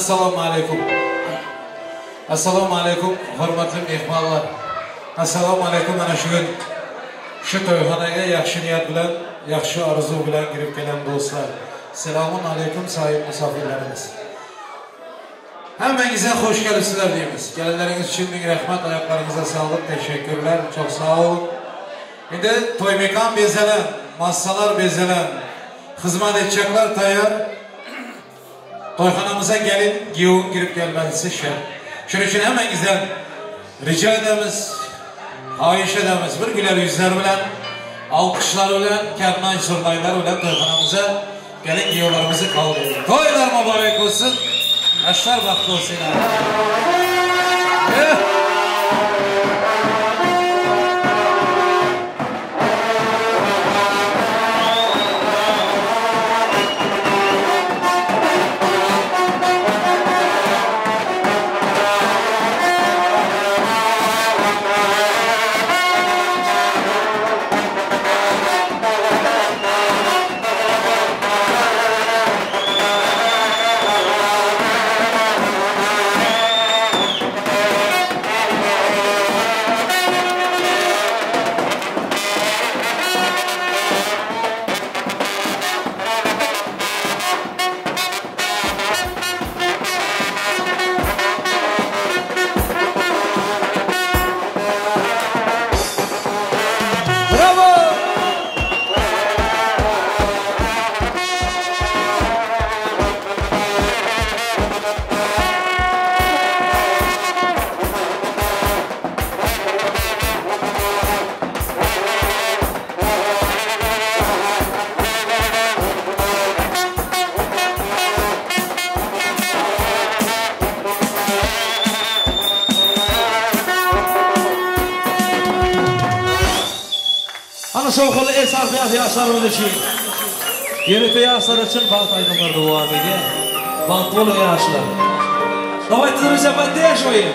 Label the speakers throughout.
Speaker 1: Assalomu alaykum. Assalomu alaykum hurmatli mehmonlar. Assalomu alaykum. Mana shu kun shu to'yxonaga yaxshi niyat bilan, yaxshi orzu bilan kirib kelgan do'stlar. Salomun alaykum sayın misafirlarimiz. Hammangizga xush kelibsizlar deymiz. Gelenleriniz uchun ming rahmat, ayaklarınıza sağlık, teşekkürler. Çok sağ olun. Endi to'y mekan bezelen, masalar bezelen, xizmat edecekler tayyor. To'yxonamıza gelin, giyovun girip gelmesi şart. Şunun için hammangizdan rica edamiz, xohish edamiz, bir güler yüzler bilan, alkışlar bilan, karnay zurnaylar bilan to'yxonamıza gelin giyovlarımızı kabul edin. To'ylar mübarek olsun. Yaşlar bahtlı olsun.
Speaker 2: Şovxo'lu el sarfiyat yaşlarımız için, Yerite yaşlar için baxt aydınlar duamege, baxt bo'lin yaşlar. Давайте, друзья, поддерживаем.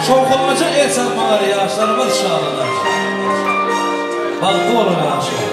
Speaker 2: Şovxo'lu için el sarfmaları yaşlarımız şanına. Baxt bo'lin yaşlar.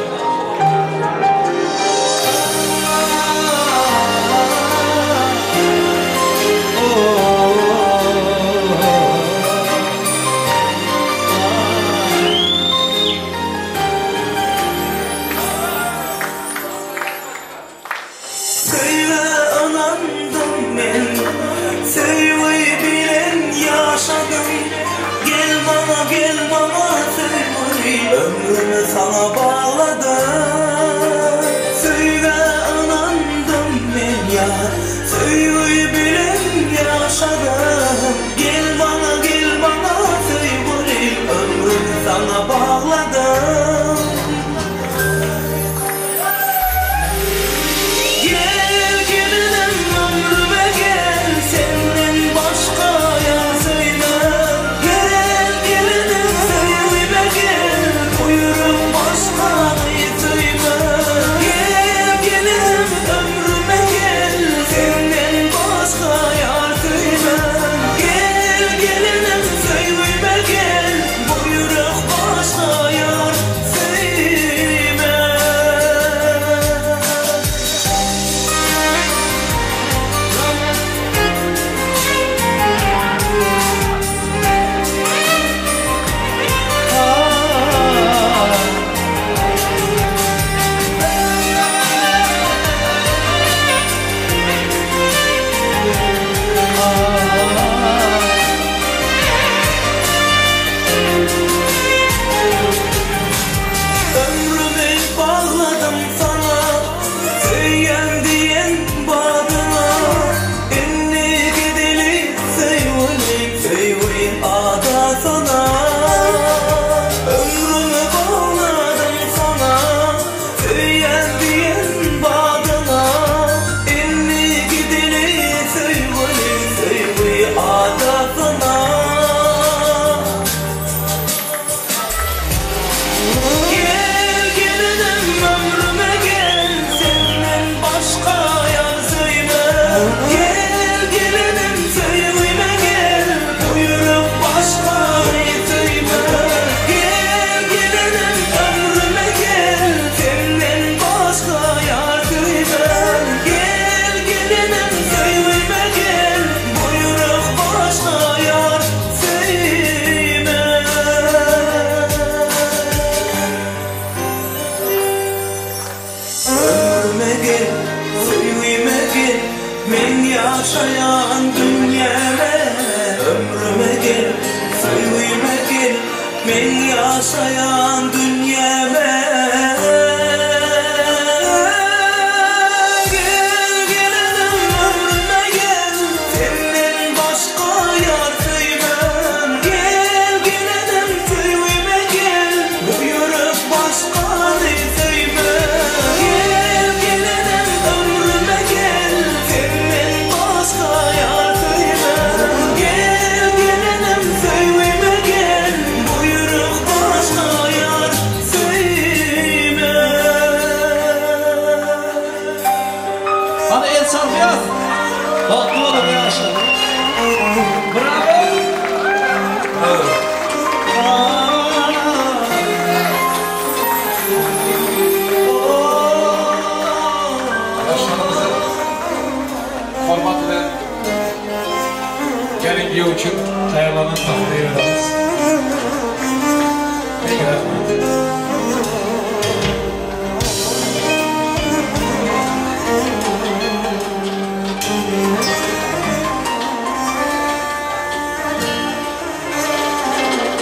Speaker 3: Ömrümü sana bağladım, söyle inandım ben ya, söyle bilen yaşadım. Gel bana, gel bana, söyle ömrümü sana bağladım. Gel gelinim ömrüme gel, senden başka yar söyle. Gel gelinim söyle gel, buyurun başkanı söyle. Gel gelinim ömrüme gel, senden başka yar söyle. Gel Yaşayan dünyeme. Gel gelinim ömrüme gel, senden başka yar söymem. Gel gelinim söyleme gel, bu yürek başkanı söymem. Gel gelinim ömrüme gel, senden başka yar söymem. Gel gelinim söyleme gel, bu yürek başka yar söymem.
Speaker 2: Hadi el sarfiyat. Bahtlı olun yaşlar. Bravo.
Speaker 1: Başkanımızın format bilen gelin giyev uchun tayyorlanan taxtaya beramiz. Ming rahmat.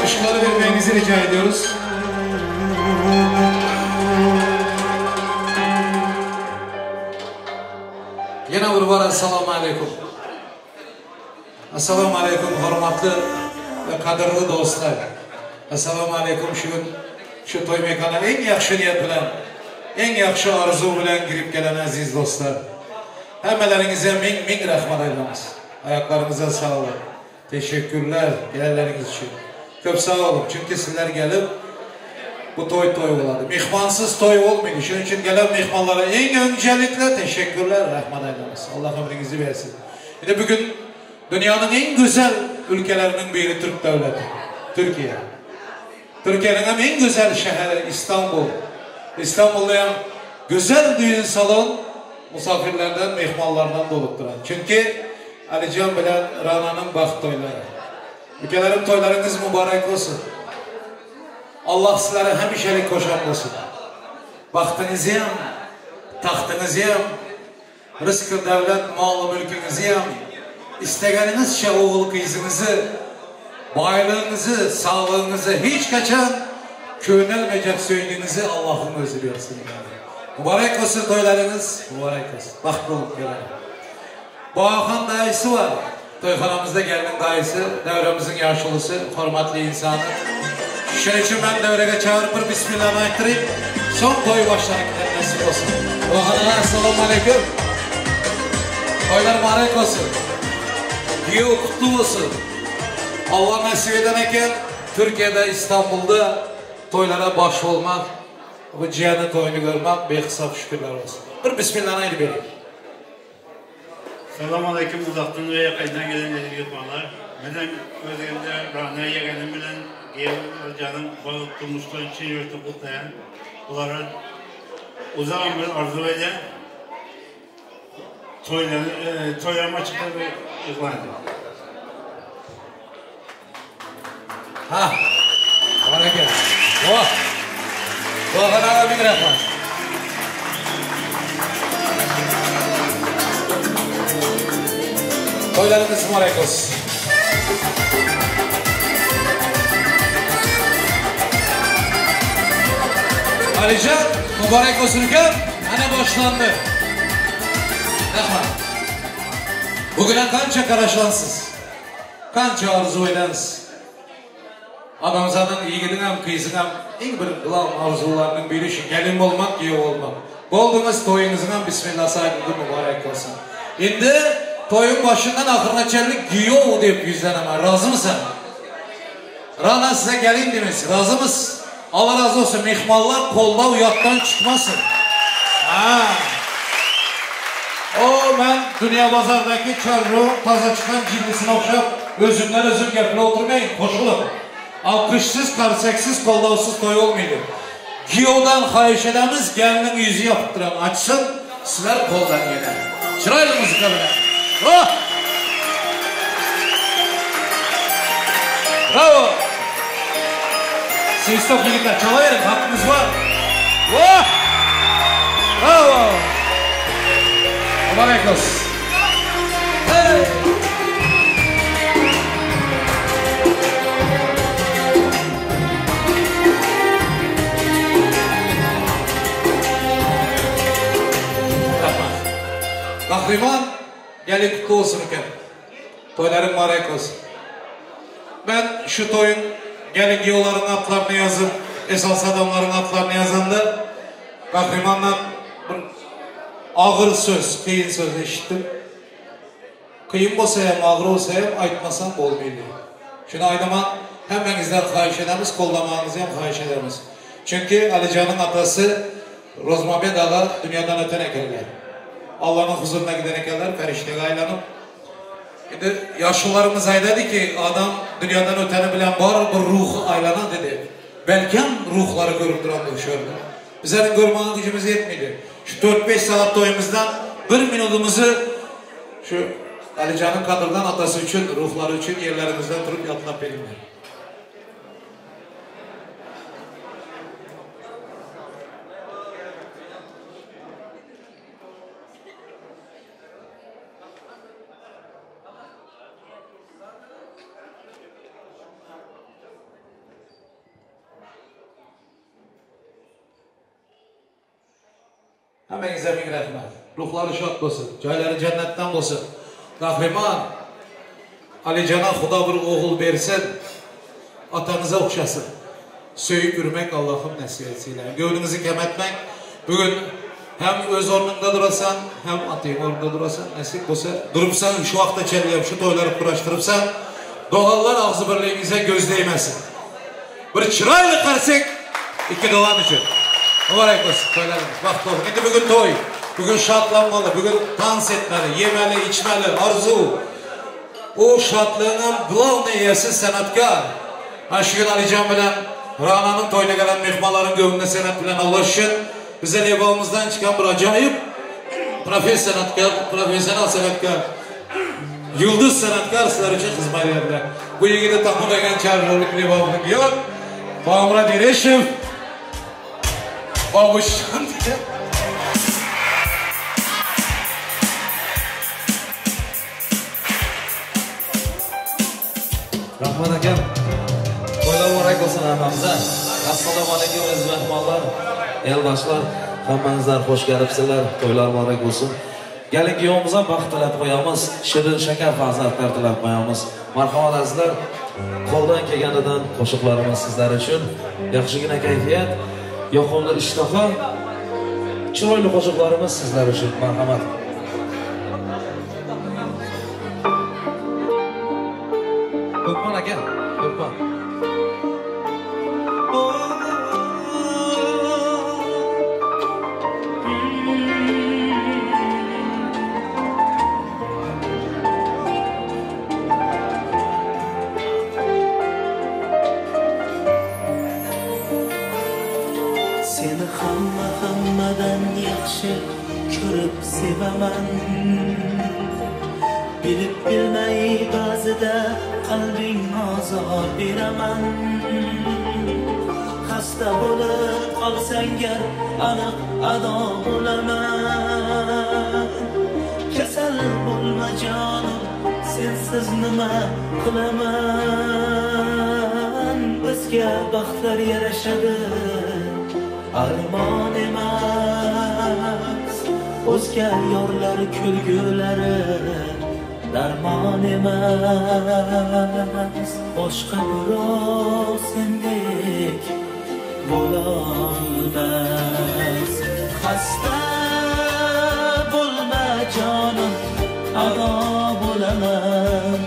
Speaker 1: Işıkları vermenizi rica ediyoruz. Yana bir bor assalomu alaykum. Assalomu alaykum hurmatli va qadrli do'stlar. Assalomu alaykum shu to'y mekoniga eng yaxshi niyat bilan, eng yaxshi orzu bilan kirib kelgan aziz do'stlar. Hammalaringizga ming ming rahmat aytamiz. Oyoqlaringizga sog'lik. Teşekkürler gelenleriniz uchun. Ko'p sağ olun. Chunki sizlar gelip bu to'y to'y bo'ladi. Mehmonsiz to'y bo'lmaydi. Shuning uchun gelen mehmonlara eng öncelikle teşekkürler, rahmat aytamiz. Allah ömrünüzü bersin. Endi bugün dünyanın en güzel ülkelerinin biri Türk devleti. Türkiye. Türkiye'nin hem en güzel şehri İstanbul. İstanbul'da hem güzel düğün salon misafirlerden, mehmonlardan dolup duran. Çünkü Alican bilen Rana'nın baxt toyları. Ülkelerin toylarınız mübarek olsun. Allah sizlere hemişelik koşan olsun. Baxtınızı hem, taxtınızı hem, rızkı devlet, mal mülkünüzü hem, istegeninizce oğul kızınızı, baylığınızı, sağlığınızı hiç kaçan könelmeyecek söylediğinizi Allah'ın özü versin. Mübarek olsun toylarınız, mübarek olsun. Baxtlı olup gelelim. Boğahan dayısı var. Toyxanamızda gelinin dayısı, devremizin yaşlısı, hürmetli insanı. Şunun için ben devrege çağırıp bir bismillahını ayttırayım. Son toy başlarına nasip olsun. Boğahan ağa, esselamu aleyküm. Toylar mübarek olsun. Giyev kutlu olsun. Allah nasip eden eken Türkiye'de, İstanbul'da toylara baş olmak, bu cihanın toyunu görmek behisap şükürler olsun. Bir bismillahını aytып bereyim.
Speaker 4: Selamun aleyküm uzaktan ve yakından gelen aziz yurtmanlar. Benim özümde Rana yeğenim bilen Giyev canım balık durmuşlar için yurtu kutlayan bunlara uzak bir arzu eden toylama çıktı ve yıklandı.
Speaker 1: Ha, baraka. Oh, Doğan ağa bin rahmat. Toylarınız mübarek olsun. Alican, mübarek olsun ukam. Ana başlandı. Rahmat. Bugün qancha qarashlansız, qancha orzu edansiz. Adamzadın yigidin ham, qizin ham eng bir g'ilom orzularining biri shu kelin bo'lmak, kuyov bo'lmak. Bo'ldingiz, to'yingizning ham bismillah aytib mübarek olsun. Endi to'ying boshidan oxirigacha kuyov deb yuzlanaman. Rozimisan? Rana size gelin demesi. Razımız. Allah razı olsun. Mehmonlar qo'llab uyatdan chiqmasin. Ha. O ben dünya bazardaki çarro taza çıkan cildisine o'xshab o'zimdan o'zim gapirib o'tirmayın. Qo'shilib. Alkışsız, karseksiz, kollavsız toy olmaydı. Kuyovdan xahish edamiz, gelinin yüzü yaptıran açsın, sizler koldan gelen. Chiroyli muzika bilan. Oh! Bravo! Svistok yigitlar, chalaverin, hakkımız var. Oh! Bravo! Mübarek olsun. Hey! Qahramon gelin kutlu olsun uka. Toyların mübarek olsun. Ben şu toyun gelin yolların atlarını yazıp, esas adamların atlarını yazanda Qahramondan bir ağır söz, qiyin söz eşittim. Qiyin bo'lsa ham, og'ir bo'lsa ham aytmasam bo'lmaydi. Shuni aytaman, hammangizdan xohish edamiz, qo'llamang'izni ham xohish edamiz. Chunki Alijonning otasi Ro'zmabet ağa dunyodan o'tan ekanlar. Allohning huzuruna gidan ekanlar, farishtaga aylanib. Endi yoshlarimiz aytadiki, odam dunyodan o'tani bilan bor bir ruhi aylanadi dedi. Balkim ruhlari ko'rib turadi o'sha yerda. Bizlarning ko'rmagan gücümüz yetmeydi. Şu 4-5 saat toyumuzdan bir minutimizi şu Alican'ın kadırdan atası üçün, ruhları üçün yerlerimizden durup yatlap verimler. Hemmenize bin rahmet. Ruhları şad olsun, joylari cennetten olsun. Qahramon, Alican'a Xudo bir oğul bersin, atanıza o'xshasin. Söyüp yürümek Allah'ım nasip etsin. Gönlünüzü kem etmek. Bugün hem öz ornunda durasan, hem atayım ornunda durasan, nasip olsa, durupsan, şu vaqtda çelleyip, şu toyları kurashtırıpsan, doğanlar ağzı birliğinize göz değmesin. Bir chiroyli qarsak, ikki doğan üçün. Mübarek olsun toylarımız, baxt olsun. Endi bugün toy, bugün şadlanmalı, bugün dans etmeli, yemeli, içmeli, arzu. O şadlığının главный egasi sanatkar. Ha şu gün Alican bilan Rana'nın toyuna gelen mehmonların gönlüne sanat bilen Allah üçün bize lebamızdan çıkan bir acayip profesyonel sanatkar, yıldız sanatkar sizler için hizmet ederler. Bu yigitni tanımagan charlik lebamlık yok. Bobomurod Ereshev. Babuşcan diye.
Speaker 2: Rahmat akam. To'ylar muborak bo'lsin hammamizga. Assalomu alaykum aziz mehmonlar, eldoshlar, hammangizlar xush kelibsizlar. To'ylar muborak bo'lsin. Gelin kuyovimizga baxt tilab qo'yamiz, shirin shakar farzandlar tilab qo'yamiz. Marhamat azizlar, qo'ldan kelganidan qo'shiqlarimiz sizlar uchun yaxshigina kayfiyat, yoqimli ishtaha, chiroyli qo'shiqlarimiz sizlar uchun. Marhamat. Ko'pman aka, ko'pman.
Speaker 3: Seni hamma hammadan yaxshi ko'rib sevaman. Bilib bilmay ba'zida qalbing ozor beraman. Xasta bo'lib qolsang gar aniq ado bo'laman. Kasal bo'lma jonim, sensiz nima qilaman? Bizga baxtlar yarashadi, armon emas. O'zga yorlar kulgulari darmon emas. Boshqa birov sendek bo'lolmas. Xasta bo'lma jonim, ado bo'laman.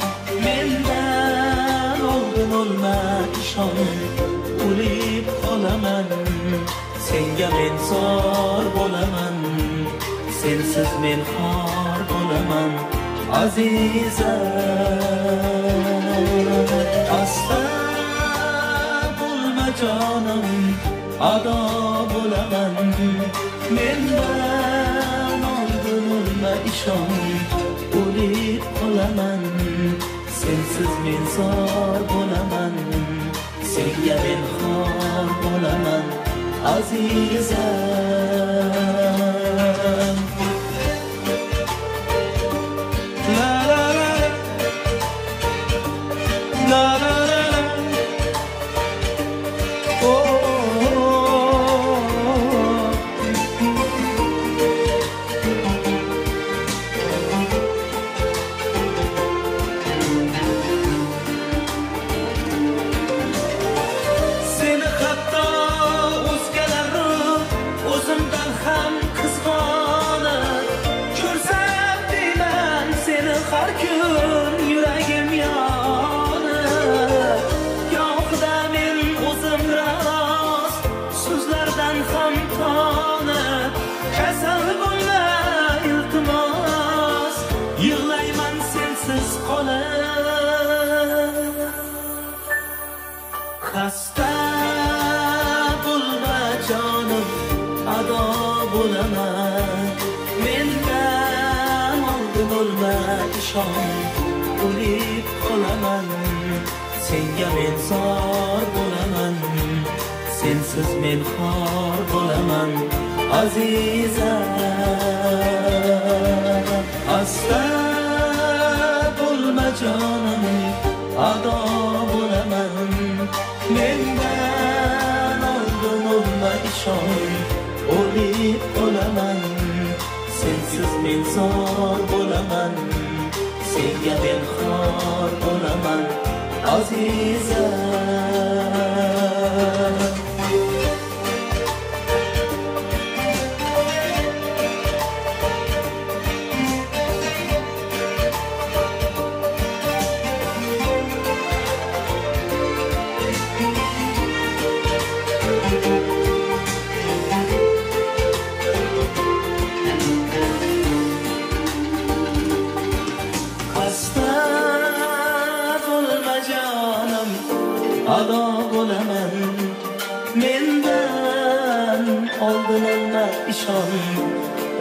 Speaker 3: Mendan oldin o'lma ishon, o'lib qolaman. Senga men zor bo'laman, sensiz men xor bo'laman. Azizam, xasta bo'lma jonim, ado bo'laman. Mendan oldin o'lma ishon, o'lib qolaman. Sensiz men zor bo'laman, senga men xor bo'laman. Azizam. La la la la la la la. Oh, oh, oh. Xasta bo'lma jonim, ado bo'laman. Mendan oldin o'lma ishon, o'lib qolaman. Senga men zor bo'laman, sensiz men xor bo'laman. Azizam, xasta bo'lma jonim, ado bo'laman. Mendan oldin o'lma ishon, o'lib qolaman. Sensiz men zor bo'laman, senga men xor bo'laman. Azizam. Ado bo'laman. Mendan oldin o'lma ishon,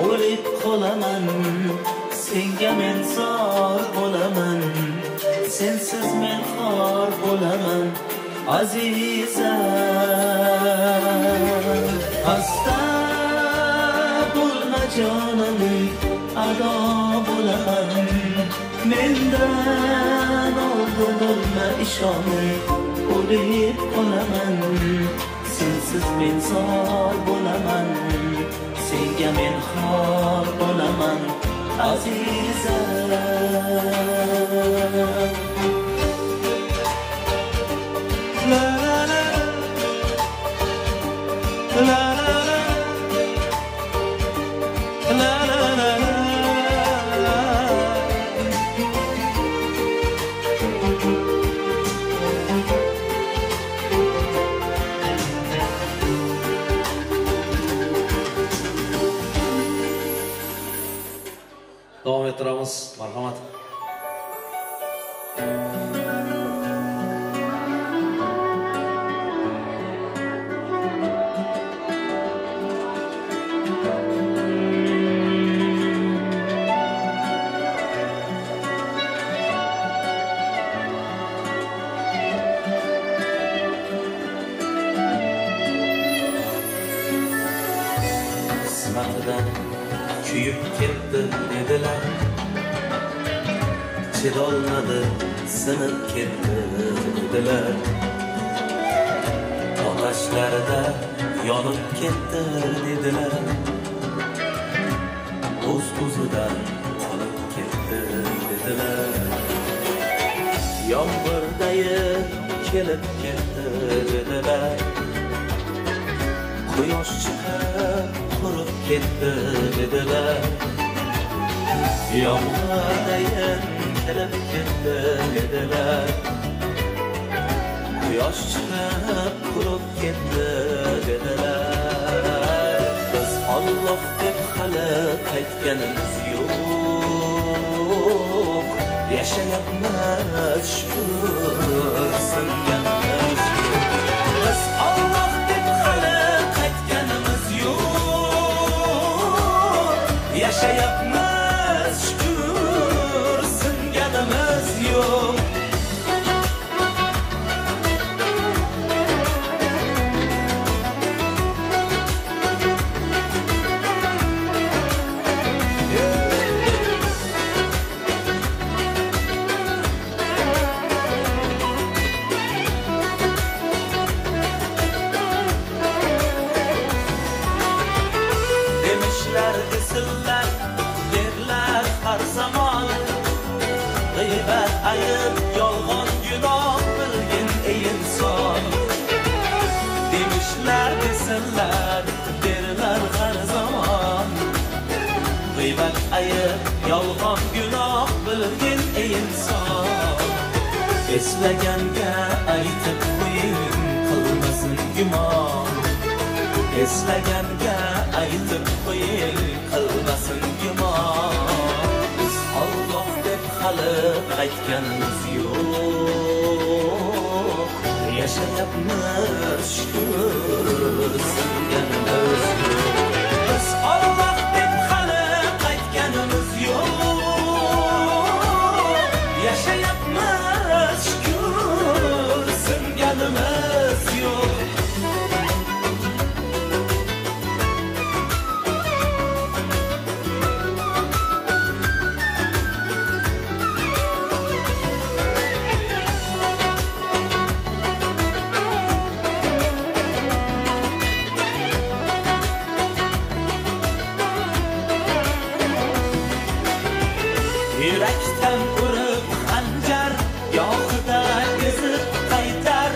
Speaker 3: o'lib qolaman. Senga men zor bo'laman, sensiz men xor bo'laman. Azizam, xasta bo'lma jonim, ado bo'laman. Mendan oldin o'lma ishon, o'lib qolaman. Sensiz men zor bo'laman, senga men xor bo'laman. Azizam.
Speaker 2: La la la la la la la la la. Davom ettiramiz, marhamat.
Speaker 3: Qismatidan kuyib ketdi dedilar, chidolmadi sinib ketdi dedilar. Otashlarda yonib ketdi dedilar, o'z o'zidan qolib ketdi dedilar. Yomg'irdayin kelib ketdi dedilar, quyosh chiqib qurib ketdi dedilar. Yomg'irdayin kelib ketdi dedilar, quyosh chiqib qurib ketdi dedilar. Biz Alloh deb hali qaytganimiz yo'q, yashayapmiz shukur singanimiz yo'q. Biz Alloh deb hali qaytganimiz yo'q, yashayapmiz shukur singanimiz yo'q. Demişler desinler, derler her zaman. Gıybet ayıp, yolğon günah bilgin ey inson. Demişler desinler, derler her zaman. Gıybet ayıp, yolğon günah bilgin ey inson. Eslaganga aytib qo'ying, qilmasin gumon. Eslaganga aytib qo'ying, qilmasin gumon. Biz Alloh deb hali qaytganimiz yo'q, yashayapmiz. Yashayapmiz shukur, singanimiz yo'q. Biz Alloh deb hali qaytganimiz yo'q. Yashayapmiz shukur, singanimiz yo'q. Yurakdan urib xanjar, yoxida ezib qaytar,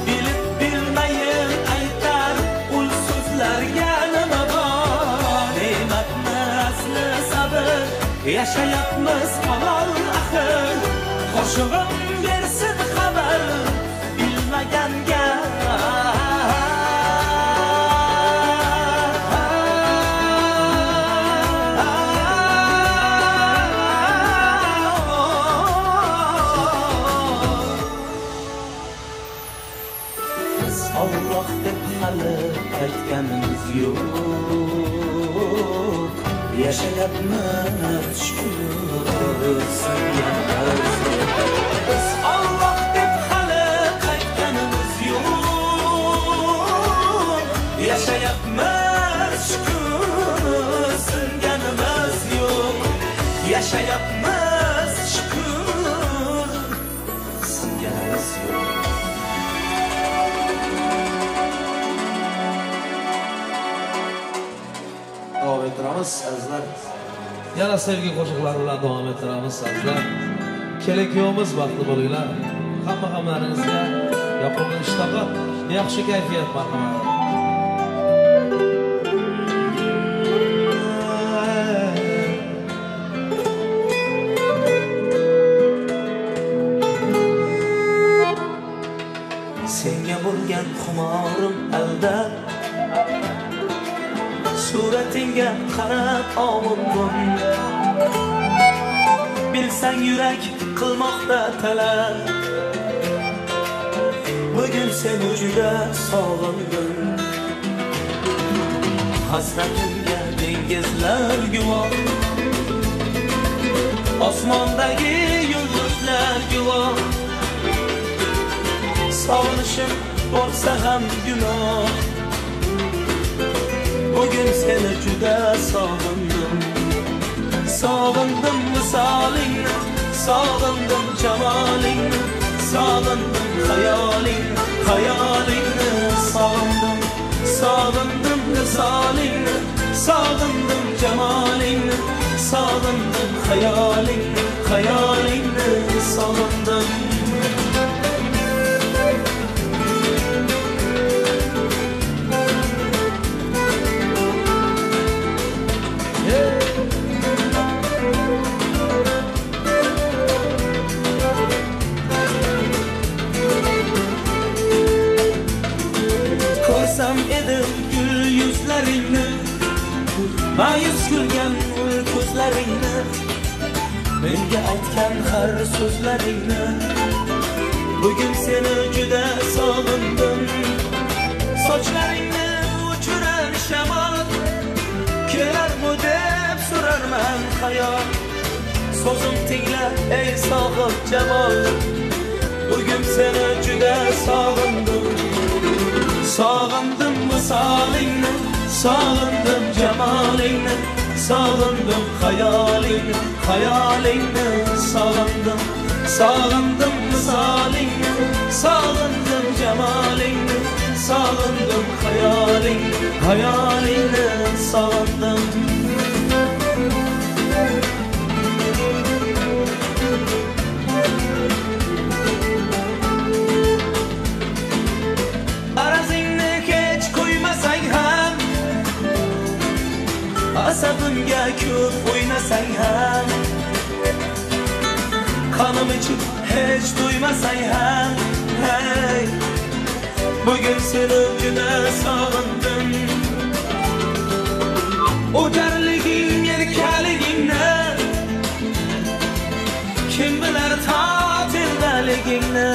Speaker 3: bilib bilmayin aytar, ul so'zlarga nima bor? Ne'matni asli sabr, yashayapmiz halol axir. Qo'shig'im bersin xabar bilmaganga. Alloh deb hali qaytganimiz yo'q. Yashayapmiz shukur, singanimiz yo'q. Biz Alloh deb hali qaytganimiz yo'q. Yashayapmiz shukur, singanimiz yo'q. Yashayapmiz shukur, singanimiz yo'q.
Speaker 2: Davom ettiramiz azizlar. Yana sevgi qo'shiqlari bilan davom ettiramiz azizlar. Kelin-kuyovimiz baxtli bo'linglar. Hamma hamlaringizga yoqimli ishtaha, yaxshi kayfiyat marhamat.
Speaker 3: Senga bo'lgan xumorim alda, suratingga qarab ovundim. Bilsang yurak qilmoqda talab, bugun seni juda sog'indim. Hasratimga dengizlar guvoh, osmondagi yulduzlar guvoh. Sog'inishim bo'lsa ham gunoh, bugun seni juda sog'indim. Sog'indim visolingni, sog'indim jamolingni, sog'indim xayolingni, xayolingni sog'indim. Sog'indim visolingni, sog'indim jamolingni, sog'indim xayolingni, xayolingni sog'indim. Ko'rsam edim gul yuzlaringni, ma'yus kulgan ul ko'zlaringni, menga aytgan har so'zlaringni. Bugun seni juda sog'indim. Sochlaringni uchirar shamol, kelarmi deb so'rarman xayol. So'zim tingla ey sohib jamol, bugun seni juda sog'indim. Sog'indim visolingni, sog'indim jamolingni, sog'indim xayolingni, xayolingni sog'indim. Sog'indim visolingni, sog'indim jamolingni, sog'indim xayolingni, xayolingni sog'indim. Arazingni hech qo'ymasang ham, asabimga ko'p o'ynasang ham, qonim ichib hech to'ymasang ham, hey, bugun seni juda sog'indim. O'jarliging, erkaligingni kim bilar, totildaligingni.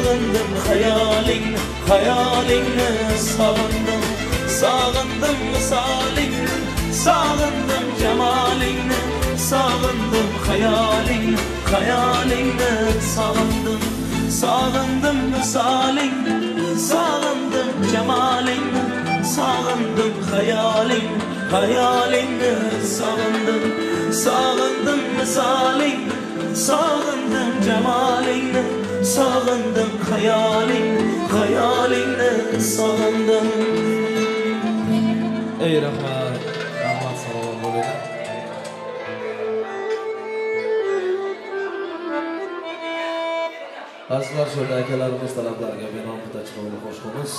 Speaker 3: Sog'indim xayolingni, xayolingni sog'indim. Sog'indim misolingni, sog'indim jamolingni, sog'indim xayolingni, xayolingni sog'indim. Sog'indim misolingni, sog'indim jamolingni, sog'indim xayolingni, xayolingni sog'indim. Sog'indim misolingni, sog'indim jamolingni, sog'indim xayolingni, xayolingni sog'indim.
Speaker 2: Ey rahmat, rahmat, salomon bo'linglar. Azizlar, şöyle akalarimiz talablariga binoan bitta chiroyli qo'shig'imiz.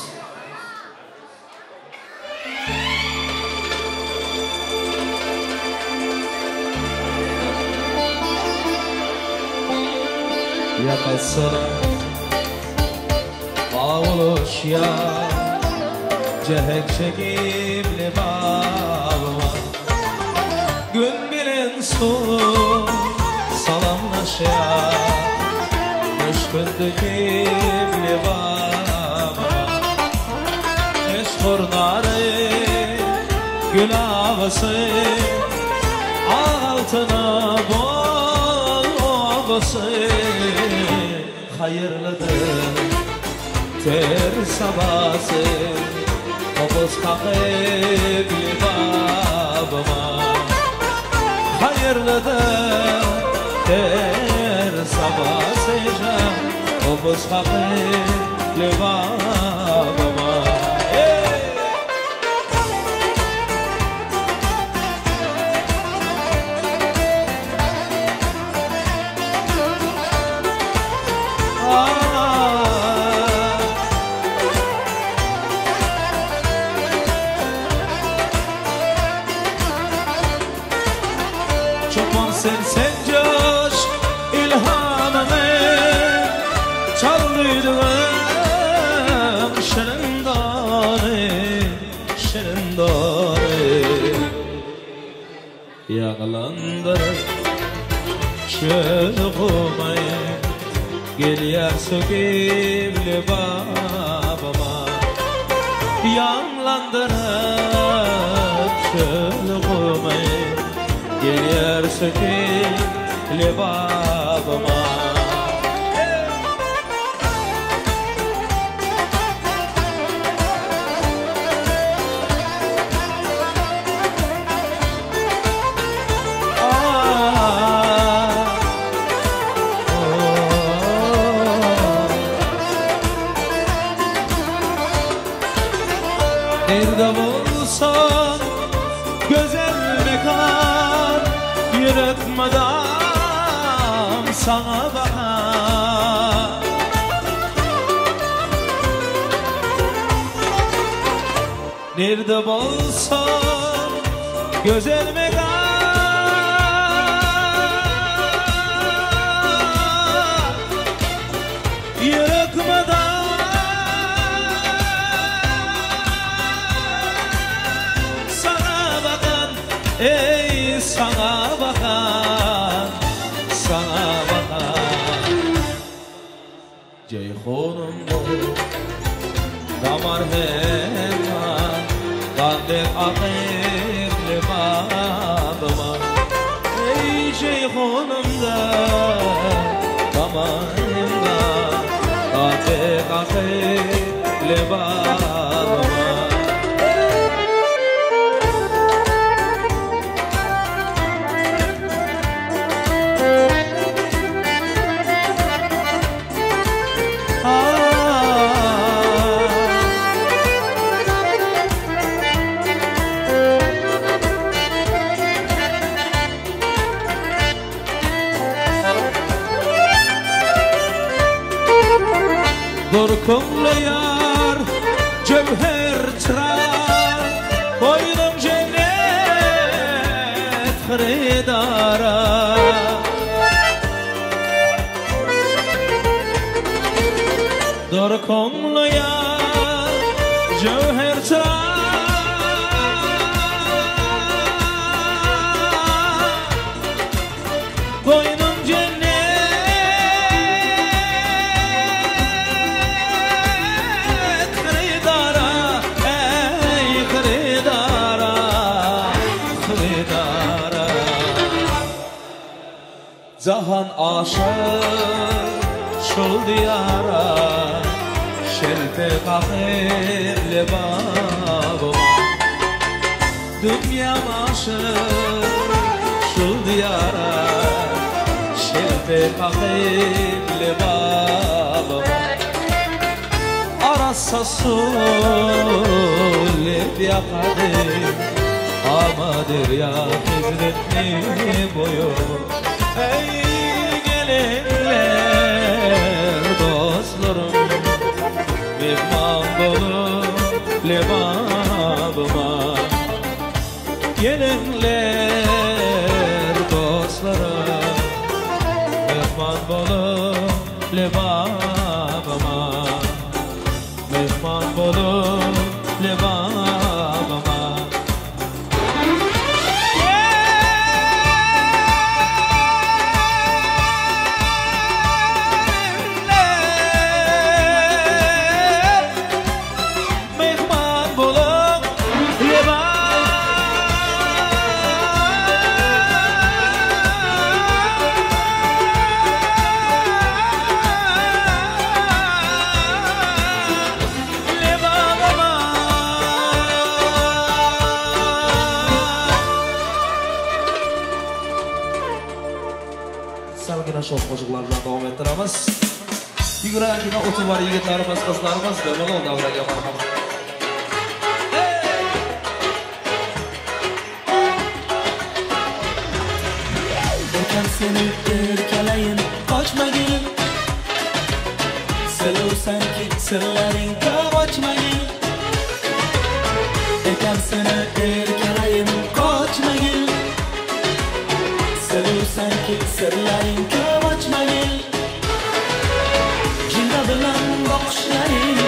Speaker 2: Yakasına bağlı ya cehek çekimli bağıma gün bilin su salamlaşa müşkündükimli bağıma meşhurnarı gül havası altına boğası hayırlıdır ter sabası obuz kakibli babama hayırlıdır ter sabası obuz kakibli babama. Sen coş ilhamımı çaldırdın şirin dane, şirin dane yağlandırıp çöl kumayı geliyor sökibli babama yağlandırıp çöl kumayı geliyor sökibli babama. Nerede bulsan güzel mekan yürütmeden sana bakar. Nerede bulsan güzel mekan yürütmeden sana bakan, ey sana bakan, sana bakan Ceyhunum bu damar hemen Kandil akibli babama ey Ceyhunum da damar hemen Kandil akibli babama. Durkumlu yar, cevher çırak, boynum cennet hridara. Durkumlu yar, cevher çırak, boynum cennet Jahan aşık şul diyara, şelpe kakip lebabıma. Dünyam aşık şul diyara, şelpe kakip lebabıma. Arassa sullip yakadı, amadır ya hizretli boyu. Ey gelinler dostlarım, mihman bolup lebabıma. Gelinler dostlarım, mihman bolup lebabıma. Mihman bolup lebabıma. Sho'x qo'shiqlar bilan davom ettiramiz. Yuguragina o'ti bor yigitlarimiz, qizlarimiz bemalol davraga marhamat.
Speaker 3: Erkam seni erkalayin, qochmagin. Selovsanki sirlaring ko'p ochmagin. Erkam seni erkalayin, qochmagin. Selovsanki sirlaring ko'p ochmagin. Jinda bilan boqishlaring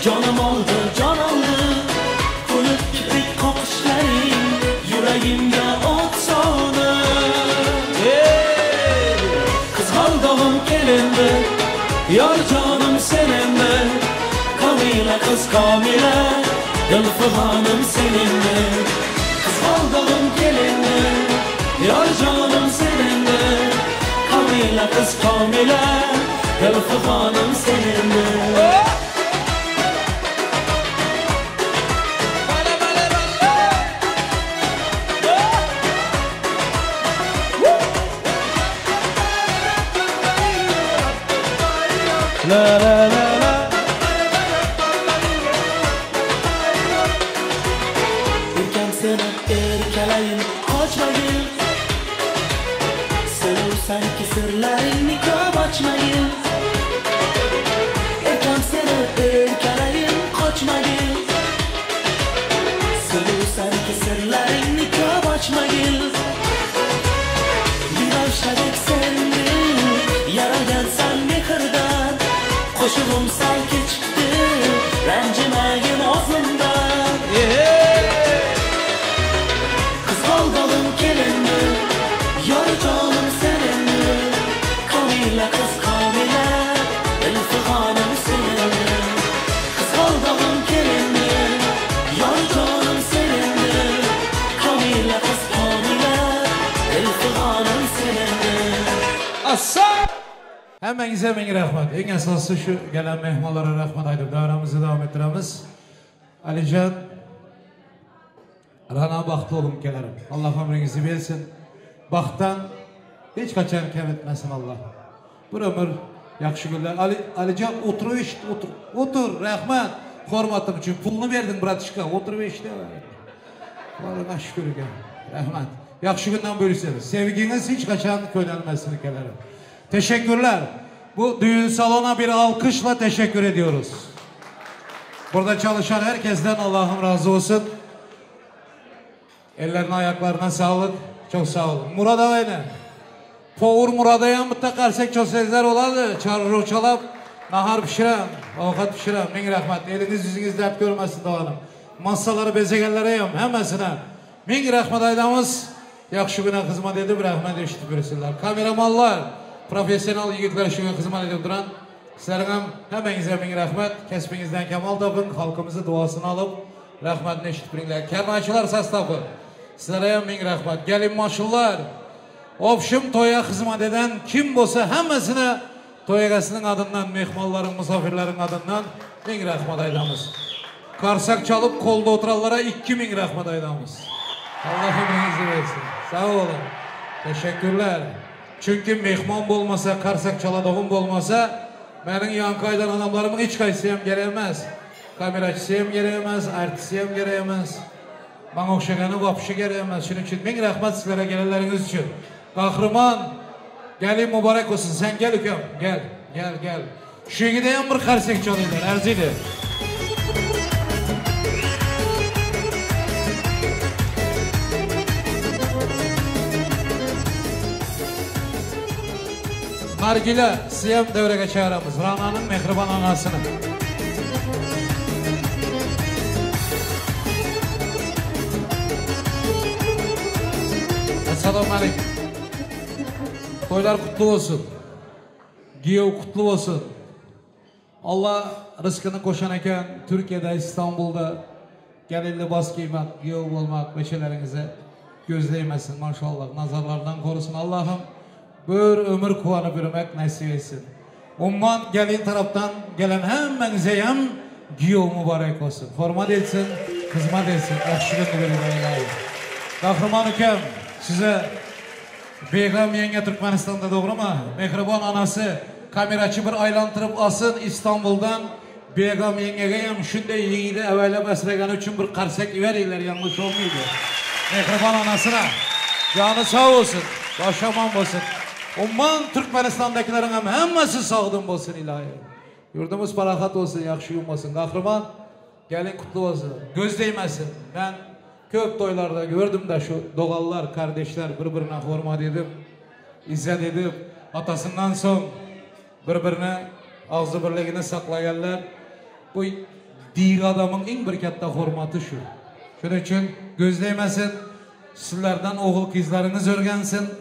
Speaker 3: jonim oldi, jon oldi. Kulib kiprik qoqishlaring yuragimga o't soldi. Qizg'aldog'im kelindi, yor jonim seninmi? Komila qiz komila, dilfig'onim seninmi? Qizg'aldog'im kelindi, yor jonim seninmi? Komila qiz komila, dilfig'onim seninmi?
Speaker 2: La la la la.
Speaker 3: Erkam seni erkalayin, qochmagin. Selovsanki sirlaringni ko'p ochmagin. Erkam seni erkalayin, qochmagin. Selovsanki sirlaringni ko'p ochmagin. Binafshadek seni yaralgansan mehrdan. Qo'shig'im sal kechikdi, ranjimagin o'zimdan. Qizg'aldog'im kelinmi, yor jonim seninmi? Komila qiz komila, dilfig'onim seninmi? Qizg'aldog'im kelinmi, yor jonim seninmi? Komila qiz komila, dilfig'onim seninmi?
Speaker 2: Assa!
Speaker 1: Hammangizga ming rahmat. Eng asosiysi shu gelen mehmonlarga rahmat aytib davramizni davom ettiramiz. Alijon, Rana baxtli bo'ling ukalarim. Alloh umringizni bersin. Baxtdan hech qachon kam etmasin Alloh. Bir umr yaxshi kunlar. Alijon o'tirib eshit, o'tir. O'tir, rahmat. Hurmatim uchun pulni berding, bratishka. O'tirib eshit. Allohga shukr ekan. Rahmat. Yaxshi kundan bo'lsin. Sevgingiz hech qachon ko'nalmasin ukalarim. Teşekkürler. Bu düğün salona bir alkışla teşekkür ediyoruz. Burada çalışan herkesten Allah'ım razı olsun. Ellerine ayaklarına sağlık. Çok sağ olun. Murad ağayne. Povur Murad'a bitta qarsak cholsangizlar oladi. Charro chalab, nahar pişirem, ovqat pişirem. Ming rahmat. Eliniz yüzünüz dert görmesin doğanım. Masaları bezegenlere ham hammasına ming rahmat aytamiz. Yaxshi gina xizmat edib, rahmat eshitib yursinlar. Kameramanlar, professional yigitlar shunga xizmat edib turan. Sizlarga ham hammangizga ming rahmat. Kasbingizdan kamol toping, xalqimizni duosini olib, rahmatni eshitib turinglar. Karnaychilar sostafi, sizlarga ham ming rahmat. Gelin maşullar, Obşim toya xizmat eden kim bo'lsa hammasini to'y egasining adından, mehmonlaring, misafirlaring adından ming rahmat aytamiz. Qarsak çalıp qo'lda o'tiranlara 2000 rahmat aytamiz. Allah ömrünüzü versin. Sağ olun. Teşekkürler. Çünkü mehmon bo'lmasa, qarsak çaladığım bo'lmasa, mening yankaydan anamlarımın hiç qaysi ham kerak emas. Kamerachisi ham kerak emas, artisti ham kerak emas. Bana o'xshagani vobshe kerak emas. Shuning uchun ming rahmat sizlarga kelganlaringiz uchun. Qahramon, gelin mübarek olsun. Sen gel ukam, gel, gel, gel. Şu yigitga ham bir qarsak chalinglar, arziydi. Nargila, sizni ham davraga chaqiramiz. Ra'noning mehribon onasini. Assalomu alaykum. To'ylar qutlu olsun. Giyev qutlu olsun. Allah rızkını qo'shan ekan, Türkiye'de, İstanbul'da gelin libas giymek, giyev olmak beçelerinize göz değmesin maşallah. Nazarlardan korusun Allah'ım. Bir ömür kuvanı bürümek nasip etsin. Umman gelin taraftan gelen hemmenize hem giyev mübarek olsun. Format etsin, hizmet etsin. Yaxshi kunni bergan. Qahramon ukam, size Beg'am yenge Türkmenistan'da doğru mu? Mehribon anası kameracı bir aylantirib olsin İstanbul'dan Beg'am yengega ham shunday yigitni avaylab asragani uchun bir qarsak beringlar, yanlış olmaydi. Mehribon anasına joni sog' bo'lsin, boshi omon bo'lsin. Umuman Türkmenistan'dakilerin ham hammasi sog'din bo'lsin ilohi. Yurdumuz paraxat olsun, yaxshi kun bo'lsin. Qahramon, gelin kutlu olsun. Göz değmesin. Ben köp toylarda gördüm de şu doğallar, kardeşler birbirine hurmat edip, izzet edip, atasından son birbirine ağzı birligini saklaganlar. Bu diğer adamın en bir katta hurmatı şu. Şunun için göz değmesin, sizlerden oğul kızlarınız öğrensin,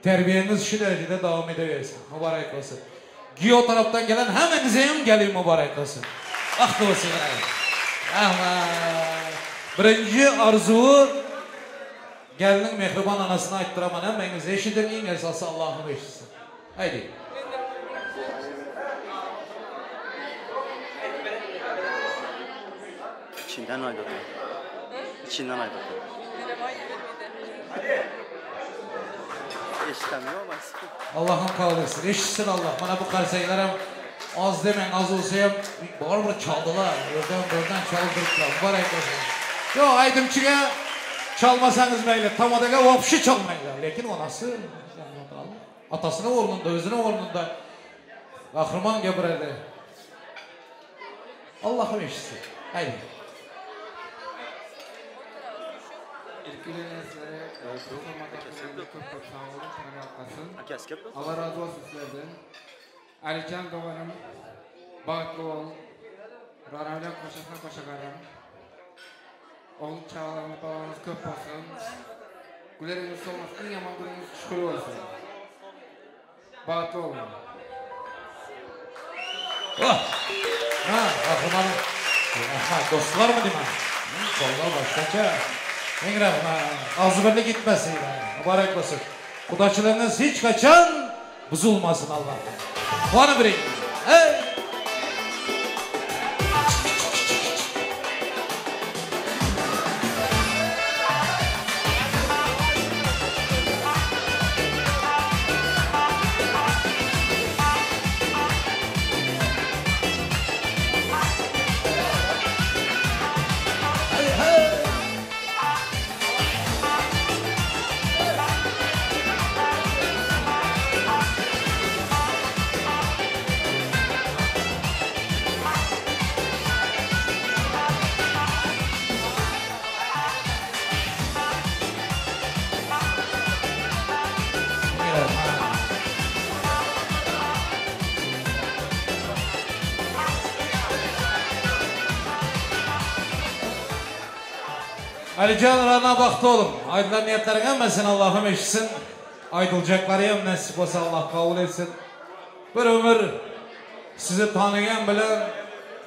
Speaker 1: terbiyeniz şu derecede devam edebilsin. Mübarek olsun. Giyo taraftan gelen hemmenize hem gelin mübarek olsun. Bahtı olsun. Rahmat. Birinci arzuvu gelinin mehribon anasına ayttıraman. Hemmeniz eşidin, en esası Allah'ın eşitsin. Haydi.
Speaker 3: İçinden aydatın. İçinden aydatın.
Speaker 1: Allah'ım kabul etsin. Eşitsin Allah. Bana bu karsaylar hem az demeyin, az olsa hem barbar çaldılar. Oradan çaldırdılar. Mübarek olsun. Yok aydımçıga çalmasanız meyli, tamadaga vapşı çalmaylar. Lekin onası atasının ornunda, özünün ornunda kahraman gapiradi. Allah'ım eşitsin. Haydi.
Speaker 5: Allah razı olsun sizlerden. Alican doğanım, bahtlı ol. Rarayla koşasına koşakarım. Oğul çağlarını balanız köp olsun. Güleriniz olmasın, en yaman gününüz şükür olsun. Bahtlı olun.
Speaker 1: Oh! Ha, kahramanım. Dostlar mı diyeyim? Kollar başkaca. Ming rahmat. Ağzı birlik gitmesin. Mübarek olsun. Kudaçılığınız hiç kaçan buzulmasın Allah'ım. Puanı birin. Hey! Alican Rana baktı oğlum. Aydılan niyetlerin hemmesini Allah'ım eşitsin. Aydılacakları hem nasip olsa Allah kabul etsin. Bir ömür sizi tanıyan bilen,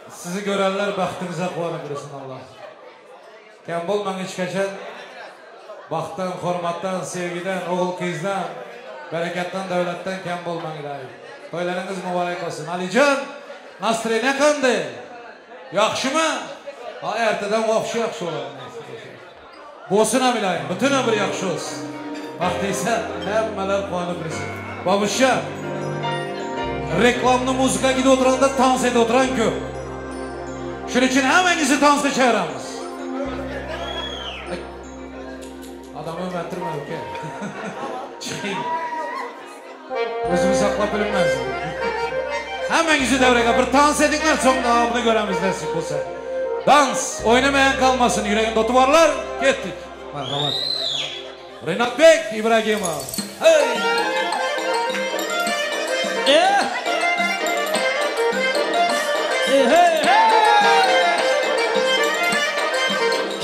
Speaker 1: sizi görenler baxtınıza quvonib Allah. Kam bo'lmang hech qachon. Baxtdan, hurmatdan, sevgidan, o'g'il qizdan Barakatdan, davlatdan kam bo'lmang ilohim. To'ylaringiz muborak bo'lsin. Alijon, настроение qanday? Yaxshimi? Ha, ertadan vobshe yaxshi bo'ladi. Bo'lsin ham ilohim, butun umr yaxshi bo'lsin. Vaqti esa hammalar quvonib bilsin. Babusha, reklamni muzika gidib o'tirganda tans etib o'tiran ko'p. Shuning uchun hammangizni tansga chaqiramiz. Odamni o'ltirma uka. Chiqing. O'zimiz saqlab bilinmaz. Hammangizni davraga bir tans edinglar, so'ng davomini ko'ramiz nasib bo'lsa. Dans o'ynamayan qolmasin, yuragimda o'ti borlar, ketdik. Marhamat. Rinatbek Ibragimov. Hey!
Speaker 2: Hey!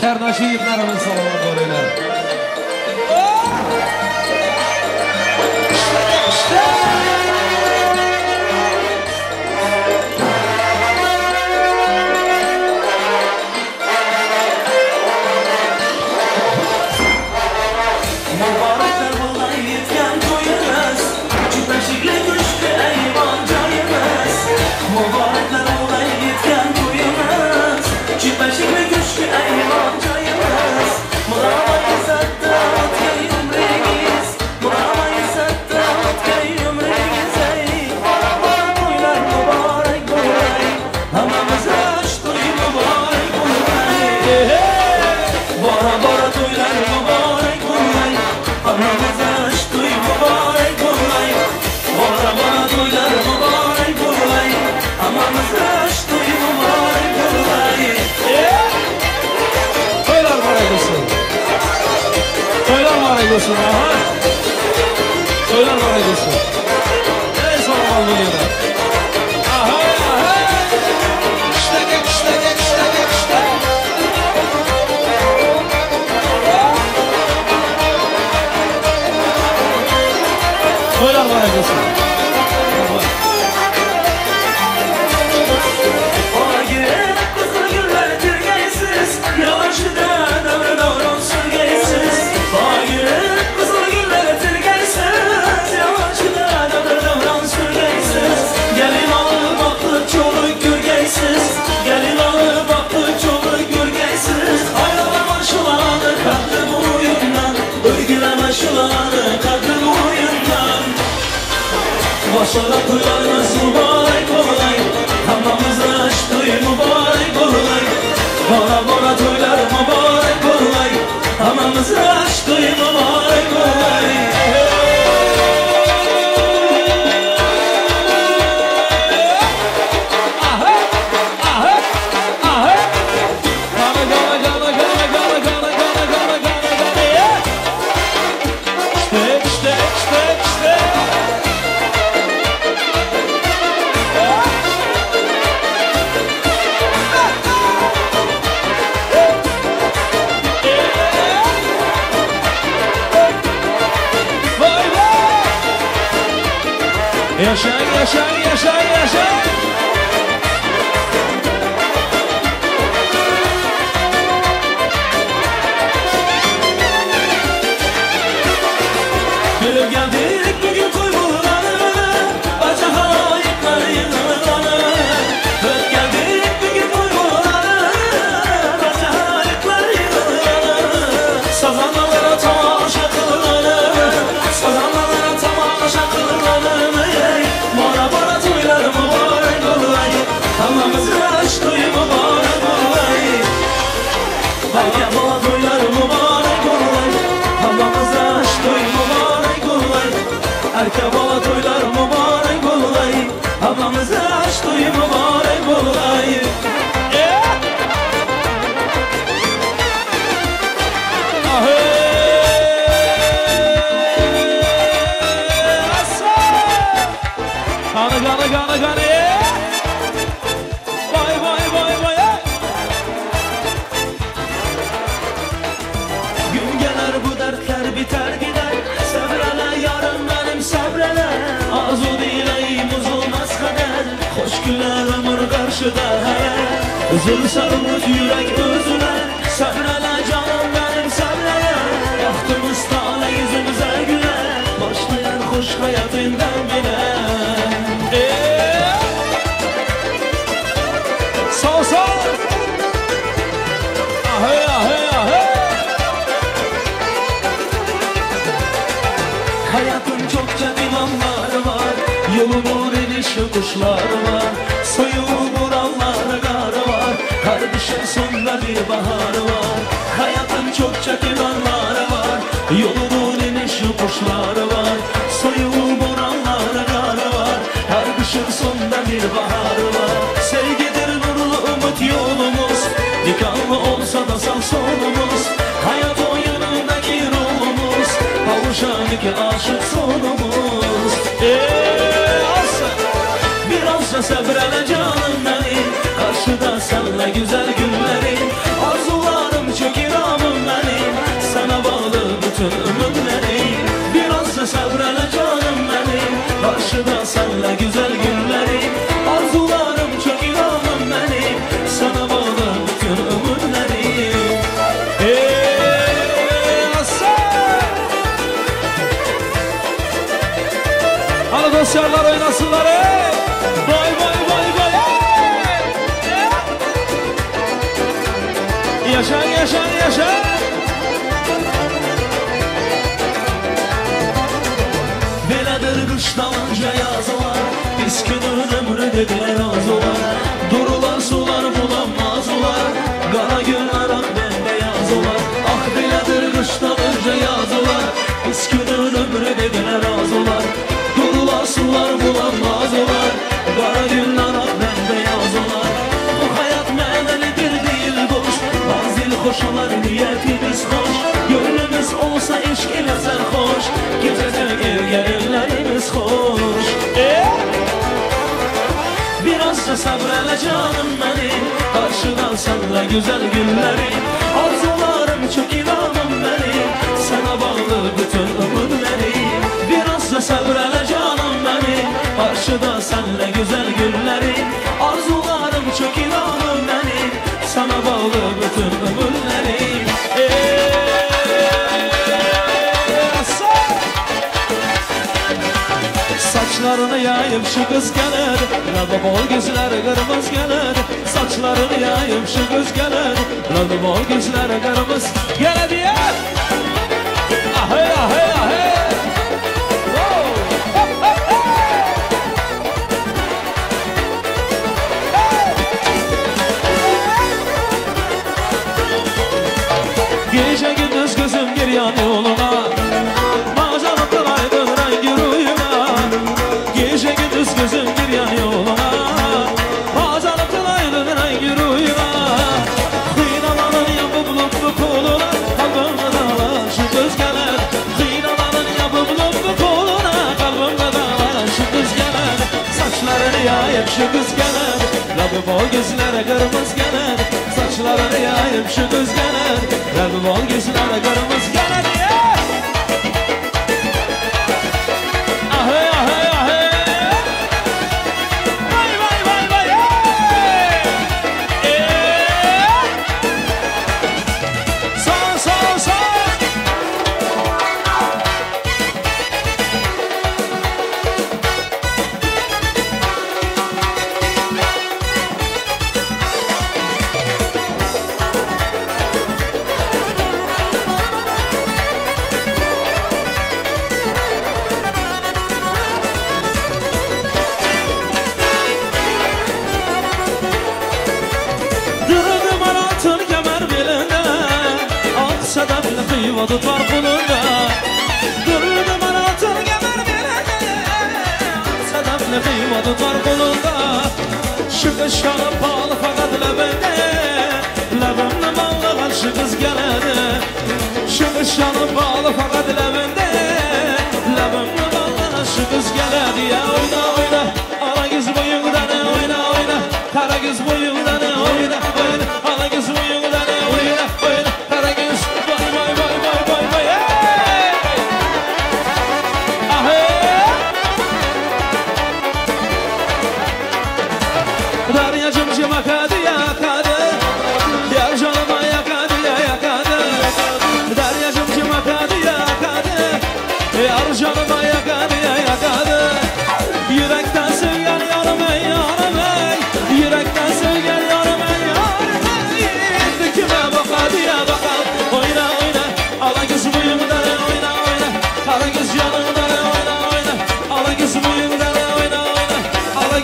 Speaker 2: Karnashi yigitlarimiz salomat bo'linglar.
Speaker 3: Muboraklar bo'lg'ay yetgan to'yimiz, Chipashikli kuchli ayvon joyimiz. Muboraklar bo'lg'ay yetgan to'yimiz, Chipashikli kuchli ayvon joyimiz. Murabba izzatda o'tgan umringiz, murabba izzatda o'tgan umringiz. Ey, bora-bora to'ylar muborak bo'lay, hammamiz to'y muborak bo'lay. Bora-bora to'ylar muborak bo'lay, hammamiz to'y muborak bo'lay. Bora-bora to'ylar muborak bo'lay, hammamiz to'y muborak bo'lay.
Speaker 2: To'ylar muborak bo'lsin. To'ylar muborak bo'lsin. Aha. To'ylar muborak bo'lsin. Ey salomat bo'linglar. Aha, aha. Kishtaka, kishtaka, kishtaka, kishtaka. To'ylar muborak bo'lsin.
Speaker 3: Başlara to'ylarimiz mübarek olay, hammamiz to'y mübarek olay. Bora bora to'ylar mübarek olay, hammamiz to'y mübarek olay.
Speaker 2: Aha, aha, aha. Gana, gana, gana, gana, gana, gana, gana, gana, gana, gana. İşte, işte, işte, işte. Yaşang, yaşang, yaşang, yaşang.
Speaker 3: Gelip geldik bugün toy bulanı, barcha halayıklar yığılanı. Öp geldik bugün toy bulanı, barcha halayıklar yığılanı. Sazanlara tamaşa kılılanı, sazanlara tamaşa kılılanı. Bora bora to'ylar mübarek olay, hammamiz to'y mübarek olay. Hayya bola to'ylar mübarek olay, hammamiz to'y mübarek olay. Erka bola to'ylar mübarek olay, hammamiz to'y mübarek olay.
Speaker 2: Gana, gana, gana, gana. Vay, vay, vay, vay.
Speaker 3: Gün gelir bu dertler biter gider, Sabrele yarım benim sabrele. Arzu dileyim uzulmaz kader, Hoş günler ömür karşıda hele. Üzülse umut yürek üzüler, Sabrele canım benim sabrele. Bahtımız tale yüzümüze güler, Başlayan hoş inişi kuşlar var. Soyu vuranlar karı var. Her kışın sonunda bir baharı var. Hayatın çok çetin anları var. Yolunun inişi kuşları var. Soyu vuranlar karı var. Her kışın sonunda bir baharı var. Sevgidir nurlu umut yolumuz. Dikanlı olsa da sağ solumuz. Hayat oyunundaki rolumuz. Kavuşan iki aşık sonumuz. Birazca sabrele canım benim. Karşıda senle güzel günlerim. Arzularım çok iramım benim. Sana bağlı bütün ömürlerim. Birazca sabrele canım benim. Karşıda senle güzel günlerim. Arzularım çok iramım benim. Sana bağlı bütün ömürlerim.
Speaker 2: Hadi dostlar oynasınlar. Vay vay vay vay. Yaşa yaşa yaşa.
Speaker 3: Belədir qış dalınca yaz olar. Pis günün ömrü dedilər az olar. Durular sular bulanmaz olar. Qara günlər ağ bembeyaz olar. Ah belədir qış dalınca yaz olar. Pis günün ömrü dedilər az olar. Durular sular bulanmaz olar. Qara günlər ağ bembeyaz olar. Bu hayat mənəlidir deyil boş. Bazil xoş olar niyetimiz xoş. Gönlümüz olsa eşq ilə sərxoş. Gecəcək ev gəlinlərimiz xoş. Birazca sabr elə canım benim. Karşıdan sənlə güzel günlərim. Arzularım çok inamım benim. Sana bağlı bütün ömürlərim. Birazca sabr elə canım benim. Karşıda sənlə güzel günlərim. Arzularım çok inamım benim. Sana bağlı bütün ömürlərim.
Speaker 2: Saçlarını yayıp şu kız gelir, Ləbi bol gözləri qırmız gelir. Saçlarını yayıp şu kız gelir, Ləbi bol gözləri qırmız gelir diye. Ahey ahey ahey. Gece gündüz gözüm giryan yoluna. Macanıptır aydın rengi ruyuna. Gece gündüz gözüm giryan yoluna. Macanıptır aydın rengi ruyuna. Xinalanın yapıp lütfu koluna. Kalbimde dağlar şu kız gelir. Xinalanın yapıp lütfu koluna. Kalbimde dağlar şu kız gelir. Saçlarını yayıp şu kız gelir. Ləbi bol gözləri qırmız gelir. Saçlarını yayıp şu kız gelir. Ləbi bol gözləri qırmız gelir. Ahey ahey ahey. Vay vay vay vay. Sağ sağ sağ. Tutar kolunda. Durdu maratın kemer belinde. Sedefli kıyma tutar kolunda. Şu kışkanı pahalı fakat lebinde. Lebimle bağlı şu kız geledi. Şu kışkanı pahalı fakat lebinde. Lebimle bağlı şu kız geledi. Ya oyna oyna ala kız boyundan oyna oyna. Kara kız boyundan oyna oyna. Ala kız boyundan oyna oyna. Kara kız. Darya cımcıma kadı yakadı. Yar canıma yakadı yakadı. Darya cımcıma kadı yakadı. Yar canıma yakadı yakadı. Yürekten sevgen yarım ey yarım ey. Yürekten sevgen yarım ey yarım ey. Kime bakadı ya bakadı. Oyna oyna ala kız boyumdan oyna oyna. Kara kız yanımdan oyna oyna. Ala kız boyumdan oyna oyna. Ala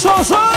Speaker 3: Olsun.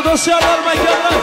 Speaker 2: Dost-ýarlar, mekanlar.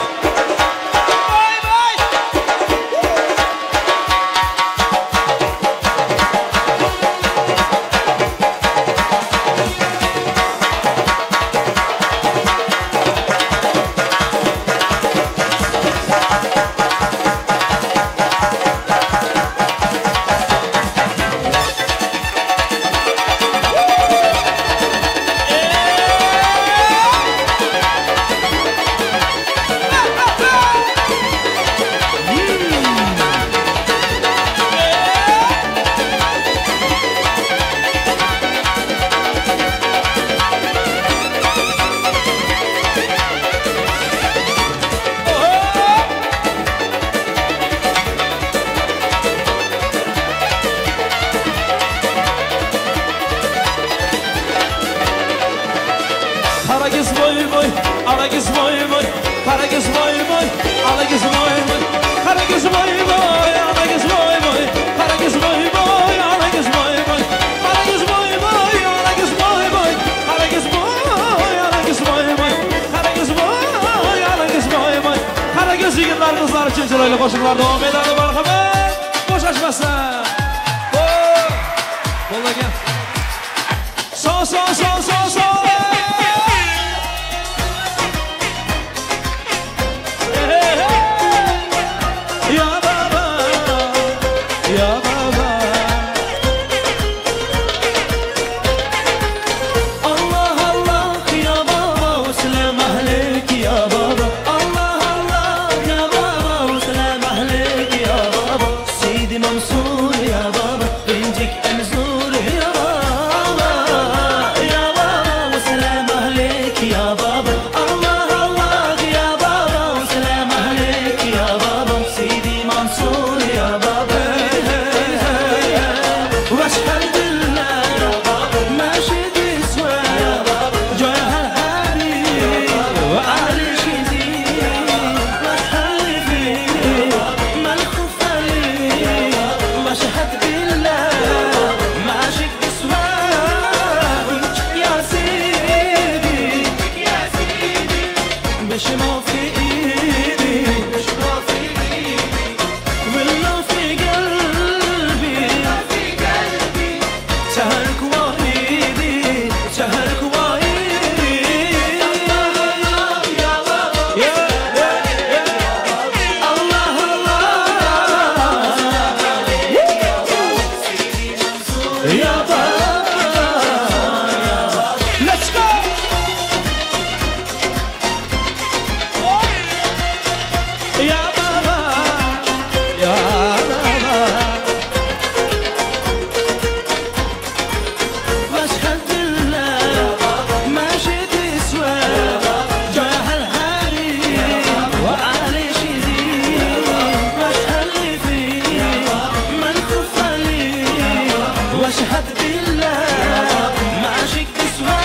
Speaker 2: Qo'shiqlar davom etadi, marhamat. Bo'shashmasin. Bo'lgan. So so so so so. Ya baba, ya baba.
Speaker 3: Allah Allah ya baba, selam aleyk ya baba. Allah Allah ya baba, selam aleyk ya baba. Seydi Mansur ya baba, incik emzur ya baba. Ya baba, selam aleyk ya baba. Allah Allah ya baba, selam aleyk ya baba. Seydi Mansur ya baba. واشهد لله يا بابا ماشي تسوى يا بابا جاها الحبيب وعلي شديد وحلفي ما الخوف عليه واشهد بالله ماشي تسوى يا سيدي يا سيدي باش ما في ايدي باش ما في ايدي ولا في قلبي سهرك وإيدي سهرك وإيدي يا بابا يا الله الله يا بابا.
Speaker 2: Let's go. Ya baba, ya baba.
Speaker 3: واشهد لله ماشي تسوى جاه الحرير وعلي شديد واشهد فيه ما الخوف عليه واشهد بالله ماشي تسوى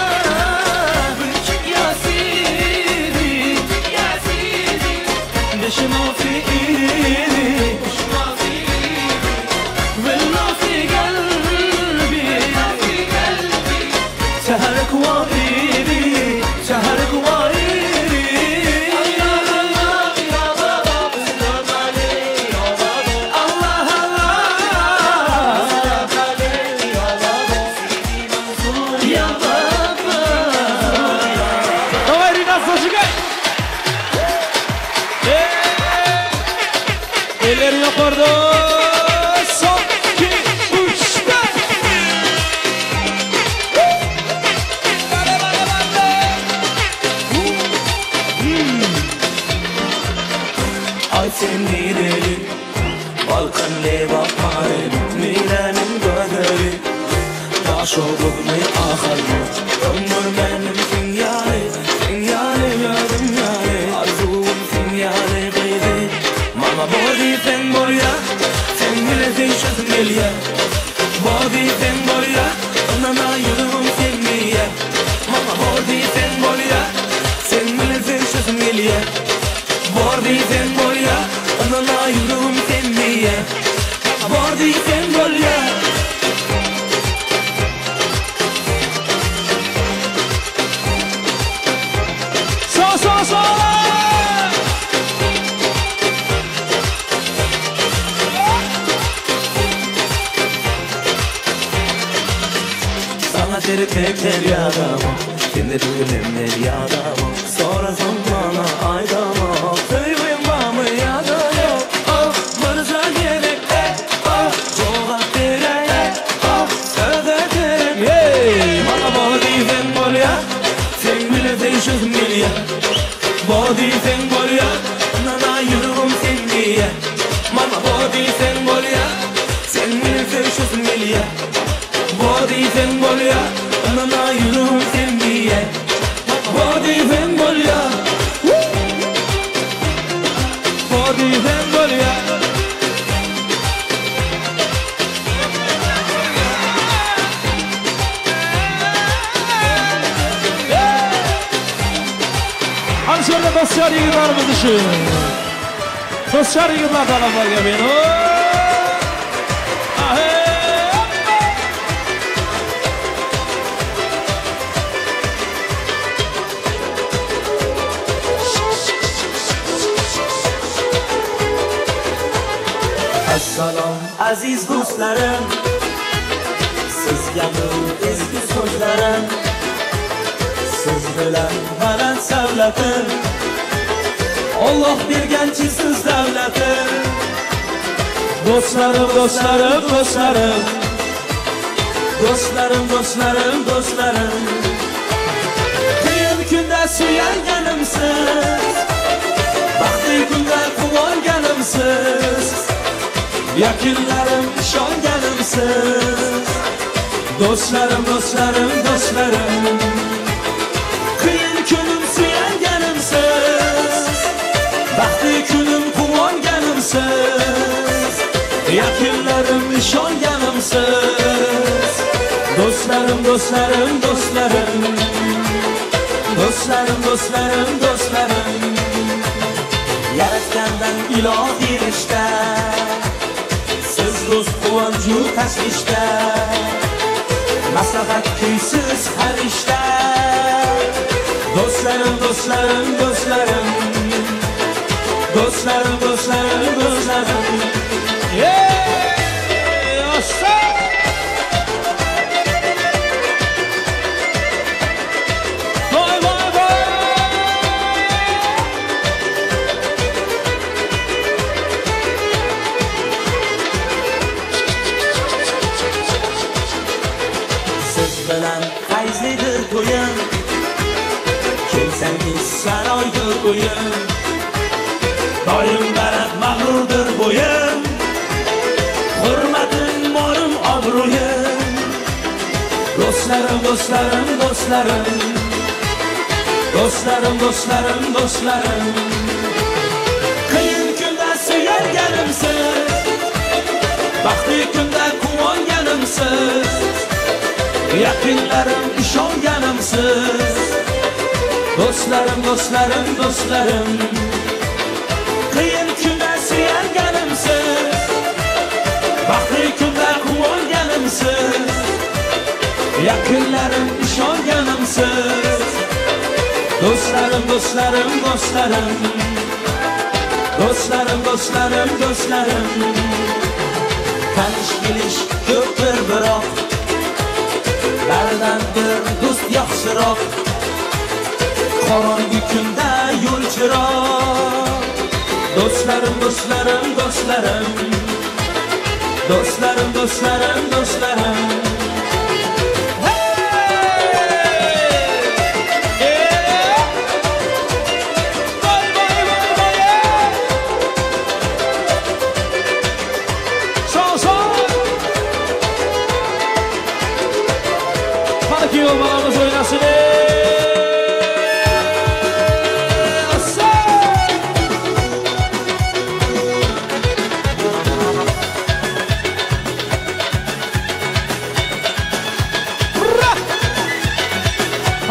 Speaker 3: يا سيدي يا سيدي باش ما في ايدي باش ما في ايدي ولا في قلبي سهرك وإيدي سهرك وإيدي الله الله يا بابا سلام عليك يا بابا. الله الله سلام عليك يا بابا سيدي منصور يا بابا.
Speaker 2: Давай, Ринат, зажигай. Eller yuqorida. Son, 2, 3, 4. Bale, bale, bale.
Speaker 3: Ay sen nereli, Balkan levapari, Milenin gözeli, Taş oldu mu akar mı? Ömür benim sinyali, sinyali gözüm yali, Arzum sinyali gıydı. Mama bodi sen borya, sen bile sen gelya. Bodi sen borya, ondan yürüm sen niye? Mama bodi sen borya, sen bile sen gelya. Bordi sen bolya, ondan yürüm sen niye? Bordi sen bolya. Yadamok, seni bilenler yadamok. Sorasam bana aydamok, söýgüm barmy ýa-da ýok. Oh, mırza gerek, oh, jogap berek, oh, söze gerek. Hey, bana bo diýseň bolýar, sen bile söýüşesim gelýär. Bo diýseň bolýar, nana ýüregim sen diýýär. Bana bo diýseň bolýar, sen bile söýüşesim gelýär. Bo diýseň bolýar, nana ýüregim sen diýýär. Bo diýseň bolýar, bo diýseň bolýar.
Speaker 2: Ana şu ýerde dostlar ýigitlerimiz üçin. Dostlar ýigitler talabarga men.
Speaker 3: Assalom aziz do'stlarim, sizga bu ezgu so'zlarim. Siz bilan baland savlatim, Alloh bergan cheksiz davlatim.
Speaker 2: Do'stlarim, do'stlarim, do'stlarim.
Speaker 3: Do'stlarim, do'stlarim, do'stlarim. Qiyin kunda suyanganimsiz, baxtli kunda quvonganimsiz, yaqinlarim ishonganimsiz.
Speaker 2: Do'stlarim, do'stlarim, do'stlarim.
Speaker 3: Qiyin kunim suyanganimsiz, baxtli kunim quvonganimsiz, yaqinlarim ishonganimsiz.
Speaker 2: Do'stlarim, do'stlarim, do'stlarim.
Speaker 3: Do'stlarim, do'stlarim, do'stlarim. Yaratgandan ilohiy rishta, siz do'st quvonchu tashvishda, maslahat kuysiz har ishda.
Speaker 2: Do'stlarim, do'stlarim, do'stlarim. Do'stlarim, do'stlarim, do'stlarim. Ey, ossa! Voy, voy, voy!
Speaker 3: Siz bilan fayzlidir to'yim, kelsangiz saroydir uyim.
Speaker 2: Doim baland mag'rurdir bo'yim, hurmatim borim obro'yim. Do'stlarim, do'stlarim, do'stlarim. Do'stlarim, do'stlarim, do'stlarim.
Speaker 3: Qiyin kunda suyanganimsiz, baxtli kunda quvonganimsiz,
Speaker 2: yaqinlarim ishonganimsiz. Do'stlarim, do'stlarim, do'stlarim.
Speaker 3: Qiyin kunda suyanganimsiz,
Speaker 2: baxtli kunda quvonganimsiz, yaqinlarim ishonganimsiz. Do'stlarim, do'stlarim, do'stlarim. Do'stlarim, do'stlarim, do'stlarim.
Speaker 3: Tanish bilish ko'pdir biroq, baridan bir do'st yaxshiroq. Qorong'i kunda yo'l chiroq.
Speaker 2: Do'stlarim, do'stlarim, do'stlarim. Do'stlarim, do'stlarim, do'stlarim. Voy, voy, voy, voy! Sol, sol! Qani kuyov bolamiz o'ynasin.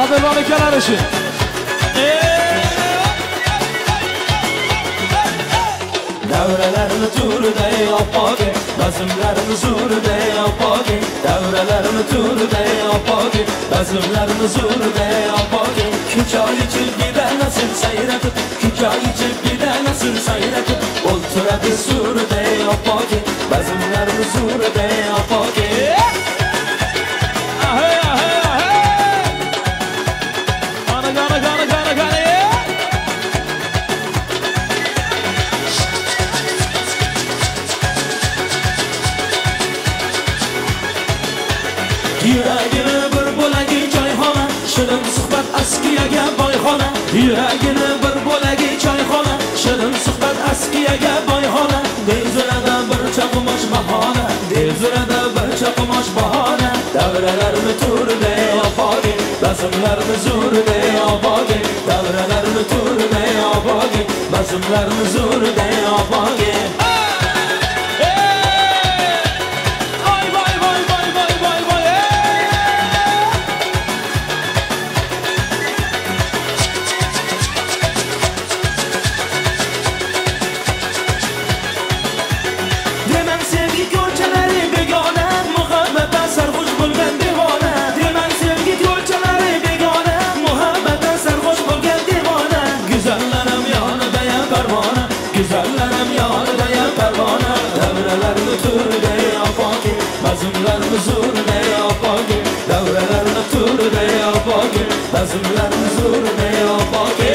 Speaker 2: Qadrdon akalar uchun.
Speaker 3: Davralarni to'riday oppoq, bazmlarni zo'riday oppoq. Davralarni to'riday oppoq, bazmlarni zo'riday oppoq. Ko'cha ichib gidasin sayratib, ko'cha ichib gidasin sayratib, o'ltiradi zo'riday oppoq, bazmlarni zo'riday oppoq.
Speaker 2: Ahey, ahey, ahey!
Speaker 3: Yuragini bir bo'lagi choyxona, shirin suhbat askiyaga boyxona. Devzurada bir chaqmosh bahona, devzurada bir chaqmosh bahona. Davralarni to'rida opogi, bazmlarni zo'rida opogi. Davralarni to'rida opogi, bazmlarni zo'rida opogi. Bazmlarni zo'rida opogi, davralarni to'rida opogi, bazmlarni zo'rida opogi.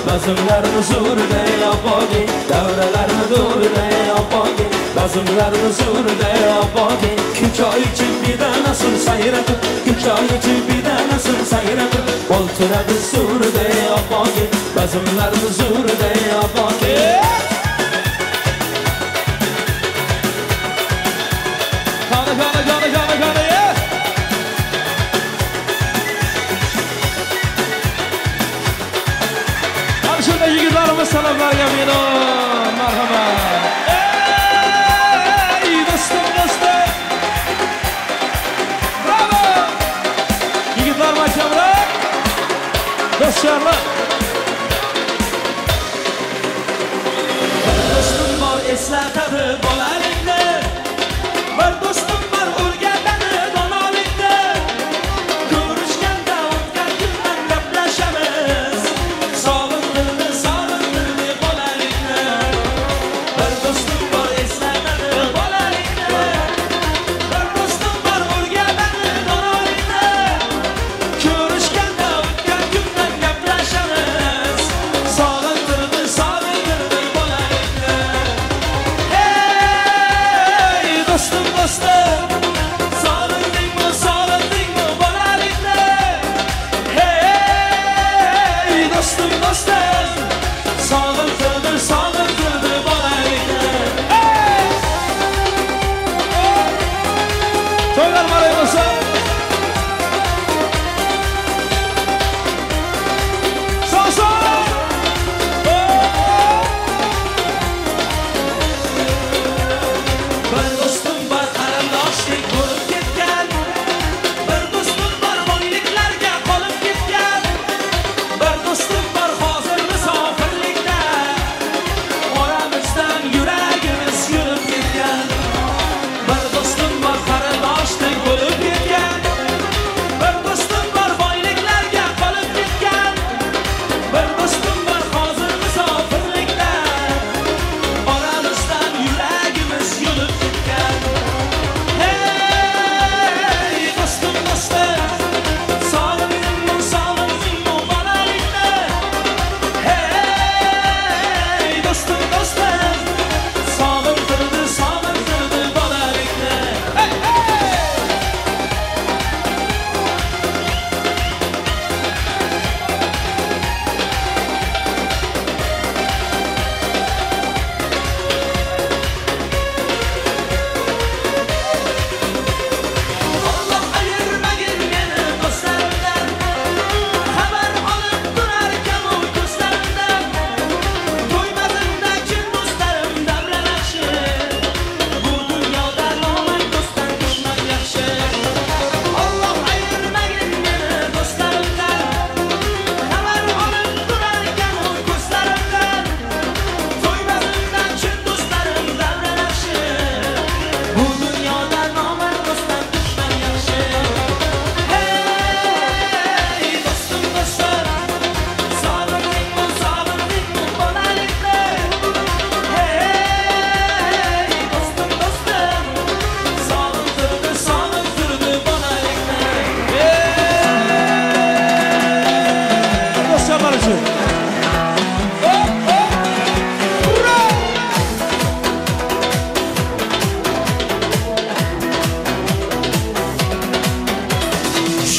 Speaker 3: Bazmlarni zo'rida opogi, davralarni do'rida opogi, bazmlarni zo'rida opogi. Ko'cha ichib bedanasin sayratib, ko'cha ichib bedanasin sayratib, o'ltiradi so'rida opogi, bazmlarni zo'rida opogi.
Speaker 2: Qani, qani, qani, qani, qani. Shunda yigitlarimiz salomlarga bino marhamat. Ey do'stim, do'stim. Bravo! Yigitlar mahkamroq. Do'stlar.
Speaker 3: Bir do'stim bor eslatadi bolalikni. Bir do'stim bor o'rgatadi donolikni. Ko'rishganda o'tgan kundan gaplashamiz. Sog'indirdi, sog'indirdi bolalikni. Bir do'stim bor eslatadi bolalikni. Bir do'stim bor o'rgatadi donolikni. Ko'rishganda o'tgan kundan gaplashamiz. Sog'indirdi, sog'indirdi bolalikni. Ey do'stim, do'stim.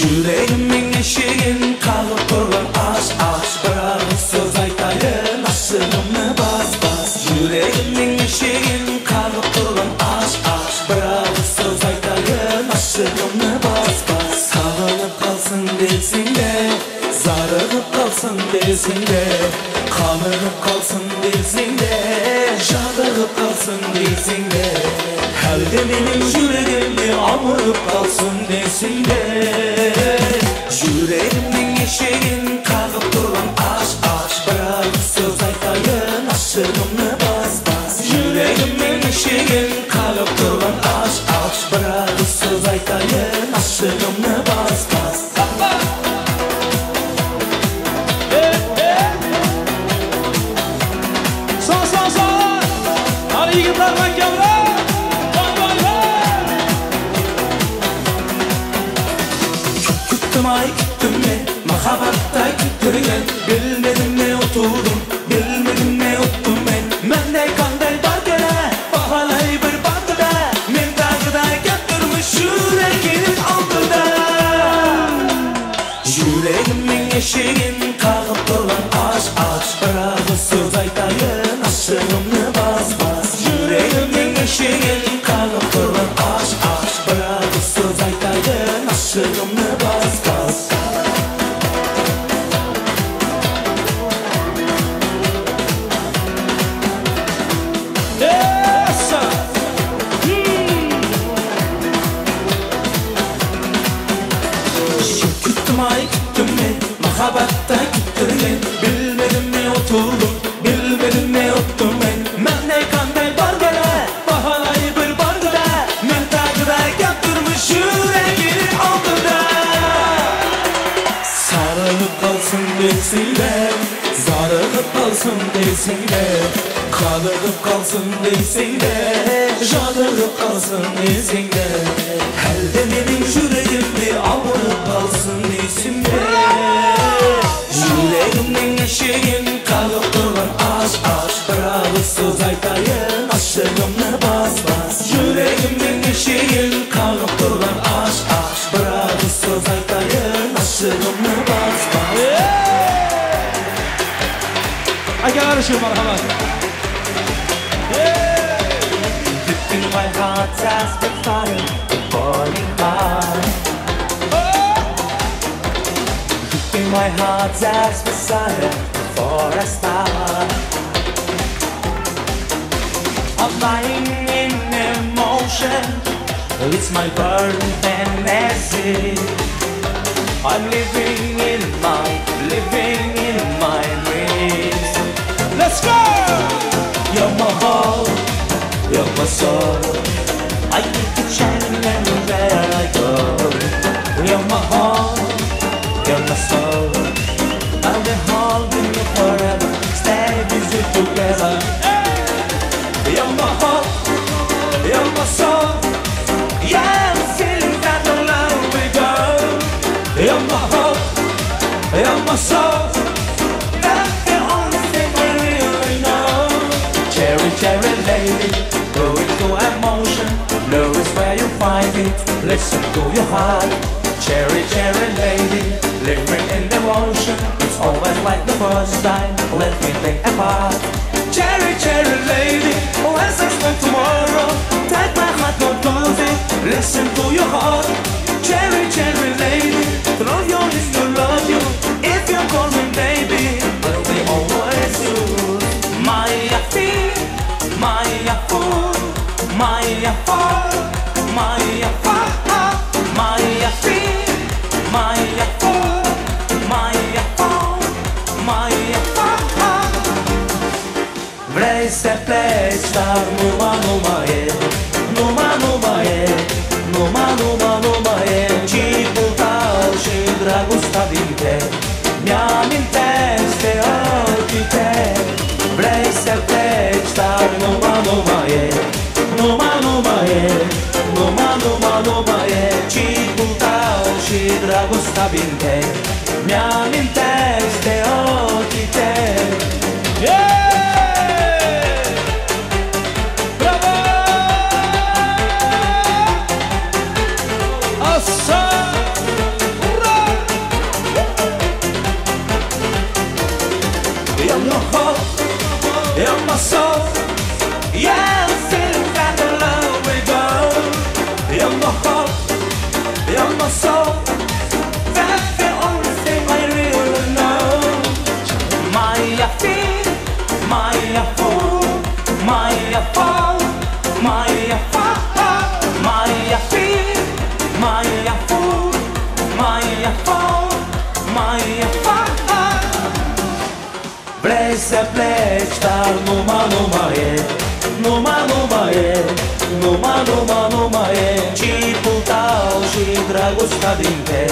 Speaker 3: Yüreğimin eşiğin qağıp turgan aç aç bir ağız söz aytayın aşığımны bas bas. Yüreğimin eşiğin qağıp turgan aç aç bir ağız söz aytayın aşığımны bas bas. Sağınıp qalsın desing de, zarıgıp qalsın desing de, qanıgıp qalsın desing de, жадыгып qalsın desing de, Әлде менің жүрегімде ауырып қалсын десең де. Жүрегімнің есігін қағып тұрған аш аш бір ауыз сөз айтайын ашығымны бас бас. Жүрегімнің есігін қағып тұрған аш аш бір ауыз сөз айтайын ашығымны бас бас.
Speaker 2: Son son son. Hadi yigitlar mahkamlar.
Speaker 3: Küttüm ay küttüm ne, mahabbatda küttürgen. Bilmedim ne oturdum, bilmedim ne uttum men. Mende qanday bargara, bahalay bir bag'da. Men tag'ida gap turmuş yuragim oldida. Yuragimning eshigin qag'ib turgan och och bir og'iz so'z aytayin ashig'imni bas bas. Yuragimning eshigin qag'ib turgan och och bir og'iz so'z aytayin ashig'imni bas bas. Küttüm ay küttüm men, mahabbatda küttürgen. Bilmedim ne oturdum, bilmedim ne uttum men. Mende qanday bargara, bahalay bir bargara. Men tag'ida gap turmuş yuragim oldida. Sarılып qalsın desinglar, zarıgıp qalsın desinglar, qanıgıp qalsın desinglar, jadıgıp qalsın desinglar. Әлде менің жүрегімде ауырып қалсын дейсің бе? Жүрегімнің есігін қағып тұрған аш аш бір ауыз сөз айтайын ашығымны бас бас. Жүрегімнің есігін қағып тұрған аш аш бір ауыз сөз айтайын ашығымны бас бас.
Speaker 2: Akalar uchun marhamat.
Speaker 3: Deep in my heart has been fire, burning hard. Deep in my heart has desire for a star. I'm lying in emotion, it's my burning fantasy. I'm living in my dreams.
Speaker 2: Let's go!
Speaker 3: You're my heart, you're my soul. I keep it shining everywhere I go. You're my heart, you're my soul. I'll be holding you forever. Stay busy together. You're my heart, you're my soul. Yeah, I'm feeling that the love we go. You're my heart, you're my soul. That's the only thing I really know. Cherry, cherry lady, go into emotion. Love is where you find it. Listen to your heart. Cherry, cherry lady, living in devotion. It's always like the first time. Let me think apart. Cherry, cherry lady, let's expect tomorrow. Take my heart, don't close it. Listen to your heart. Cherry, cherry lady, love you is to love you. If you call me baby, I'll be always you. My feet, my foot, my fall, my fa, my feet, my foot, my fall, my fa. Vrei să pleci, dar numai, numai e, numai, numai e, numai, numai, numai e. Chipul tău și dragostea din te mi-amintesc de ochii tăi. Vrei să pleci, dar numai, numai e, numai, numai e, numai, numai, numai e. Chipul tău și dragostea din te mi-amintesc de ochii tăi.
Speaker 2: Yeah! Bravo! Assa!
Speaker 3: Mai e foc, mai e foc. Vrei să pleci, dar numai, numai e, numai, numai e, numai, numai, numai e. Chipul tău și dragostea din te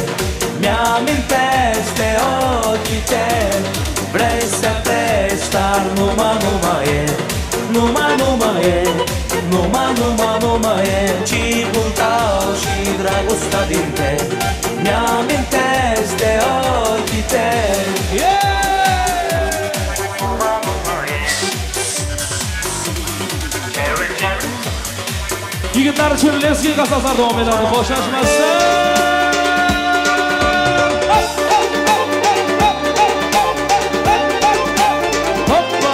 Speaker 3: mi-amintesc de ochii tăi. Vrei să pleci, dar numai, numai e, numai, numai e, numai, numai, numai e. Chipul tău și dragostea din te mi-amintesc de ochii tăi.
Speaker 2: Yeah! Yigitlar uchun lezgi qasoslar davom etadi. Bo'shashmasdan. Hoppa!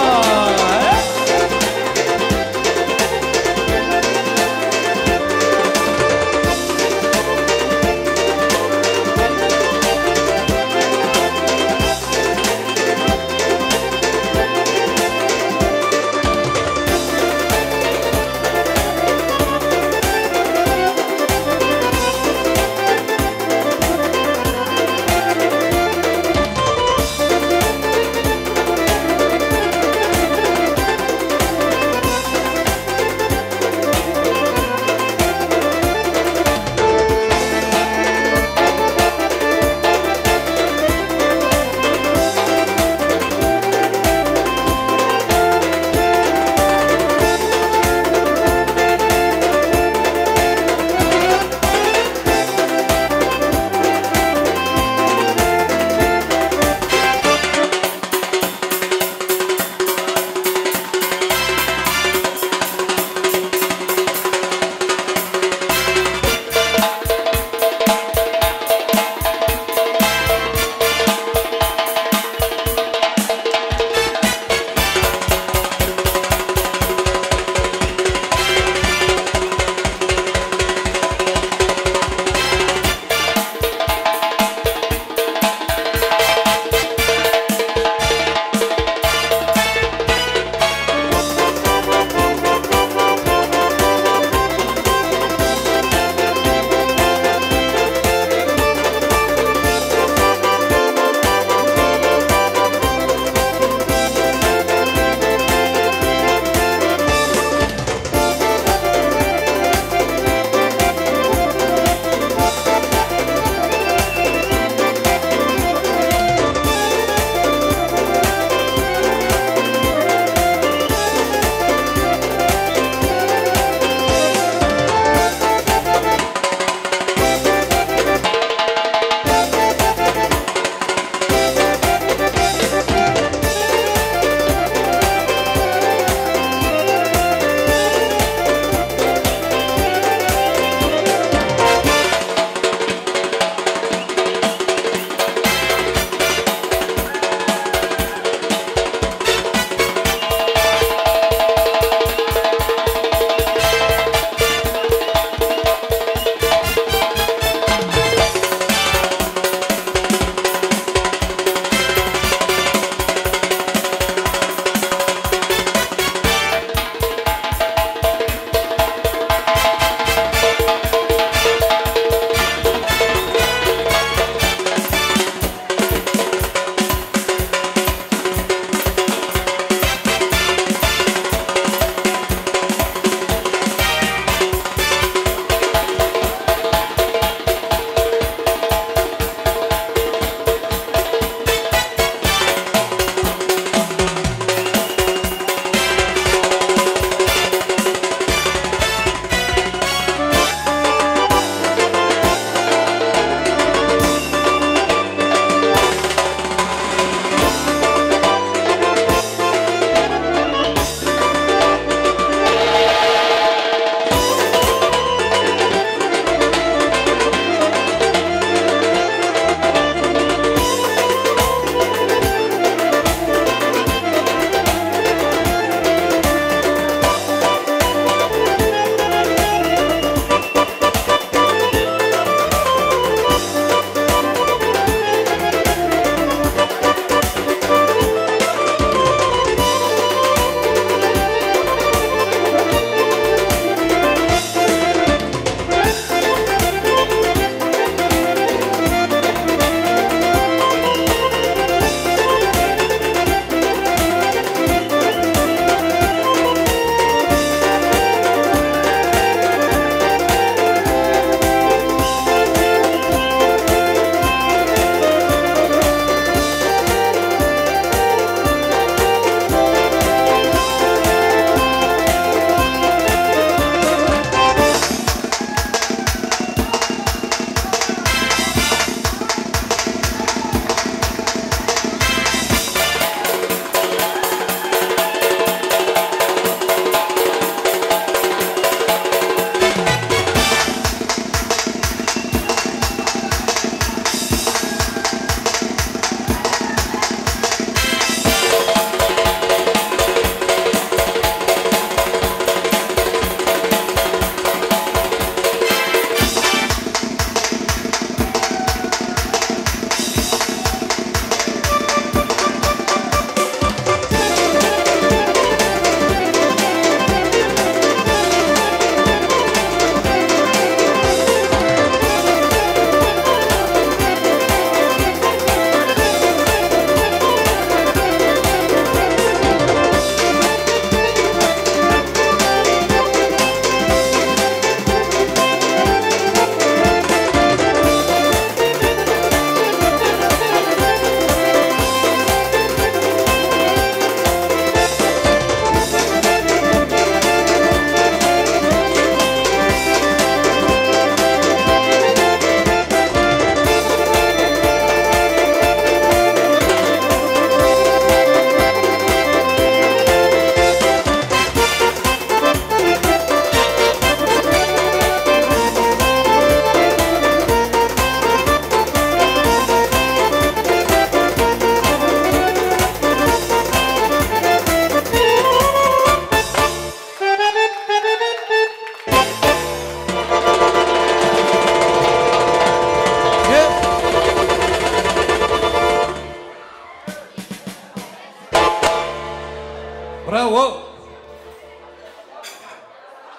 Speaker 1: Bravo.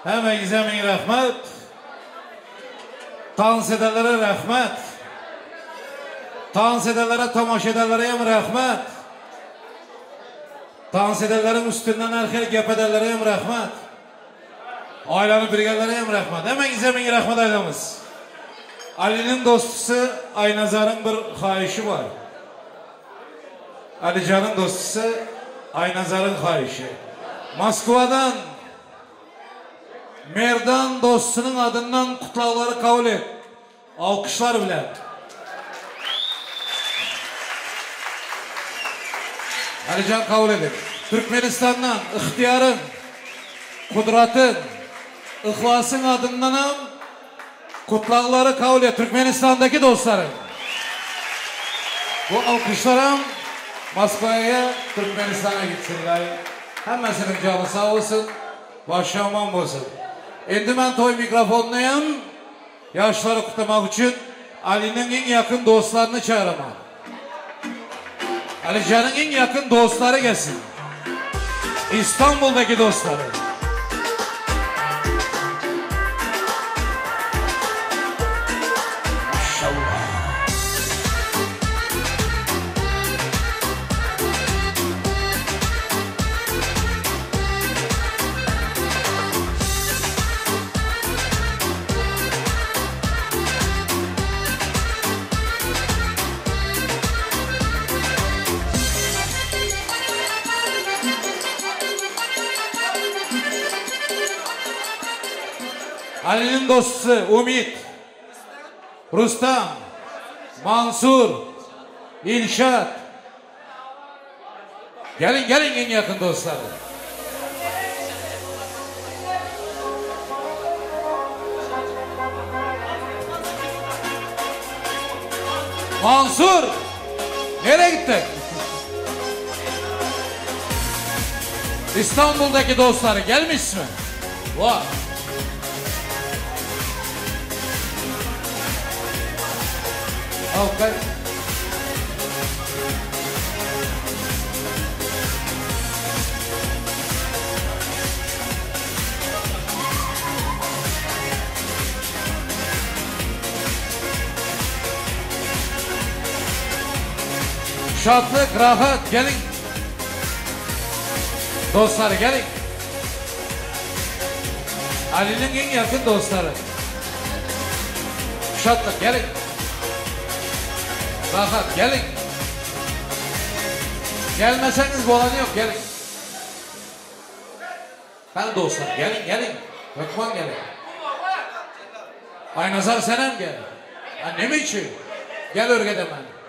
Speaker 1: Hemmenize ming rahmat. Dans edenlere rahmat. Dans edenlere, tamaşa edenlere hem rahmat. Dans edenlerin üstünden her xil gap edenlere hem rahmat. Aylanıp birgenlere hem rahmat. Hemmenize ming rahmat aylamız. Ali'nin dostusu Aynazar'ın bir xahişi var. Alican'ın dostusu Aynazar'ın xahişi. Moskva'dan Merdan dostunun adından kutlavları kabul et. Alkışlar bile. Alican kabul edin. Türkmenistan'dan ihtiyarın, kudratın, ihlasın adından kutlavları kabul et. Türkmenistan'daki dostlarım. Bu alkışlarım Moskva'ya, Türkmenistan'a gitsinler. Hemmesinin canı sağ olsun, başı aman olsun. Endi ben toy mikrofonluyum. Yaşları kutlamak için Ali'nin en yakın dostlarını çağırma. Alican'ın en yakın dostları gelsin. İstanbul'daki dostları. Maşallah. Ali'nin dostu Umit, Rustam, Mansur, İlşat. Gelin gelin en yakın dostlar. Mansur, nereye gittin? İstanbul'daki dostları gelmiş mi? Vay. Okay. Şadlık, rahat, gelin. Dostlar gelin. Ali'nin en yakın dostları. Şadlık, gelin. Rahat, gelin. Gelmeseniz bolanı yok, gelin. Ben dostlar, gelin, gelin. Lokman gelin. Aynazar senem gel. Annem için. Gel örgede ben.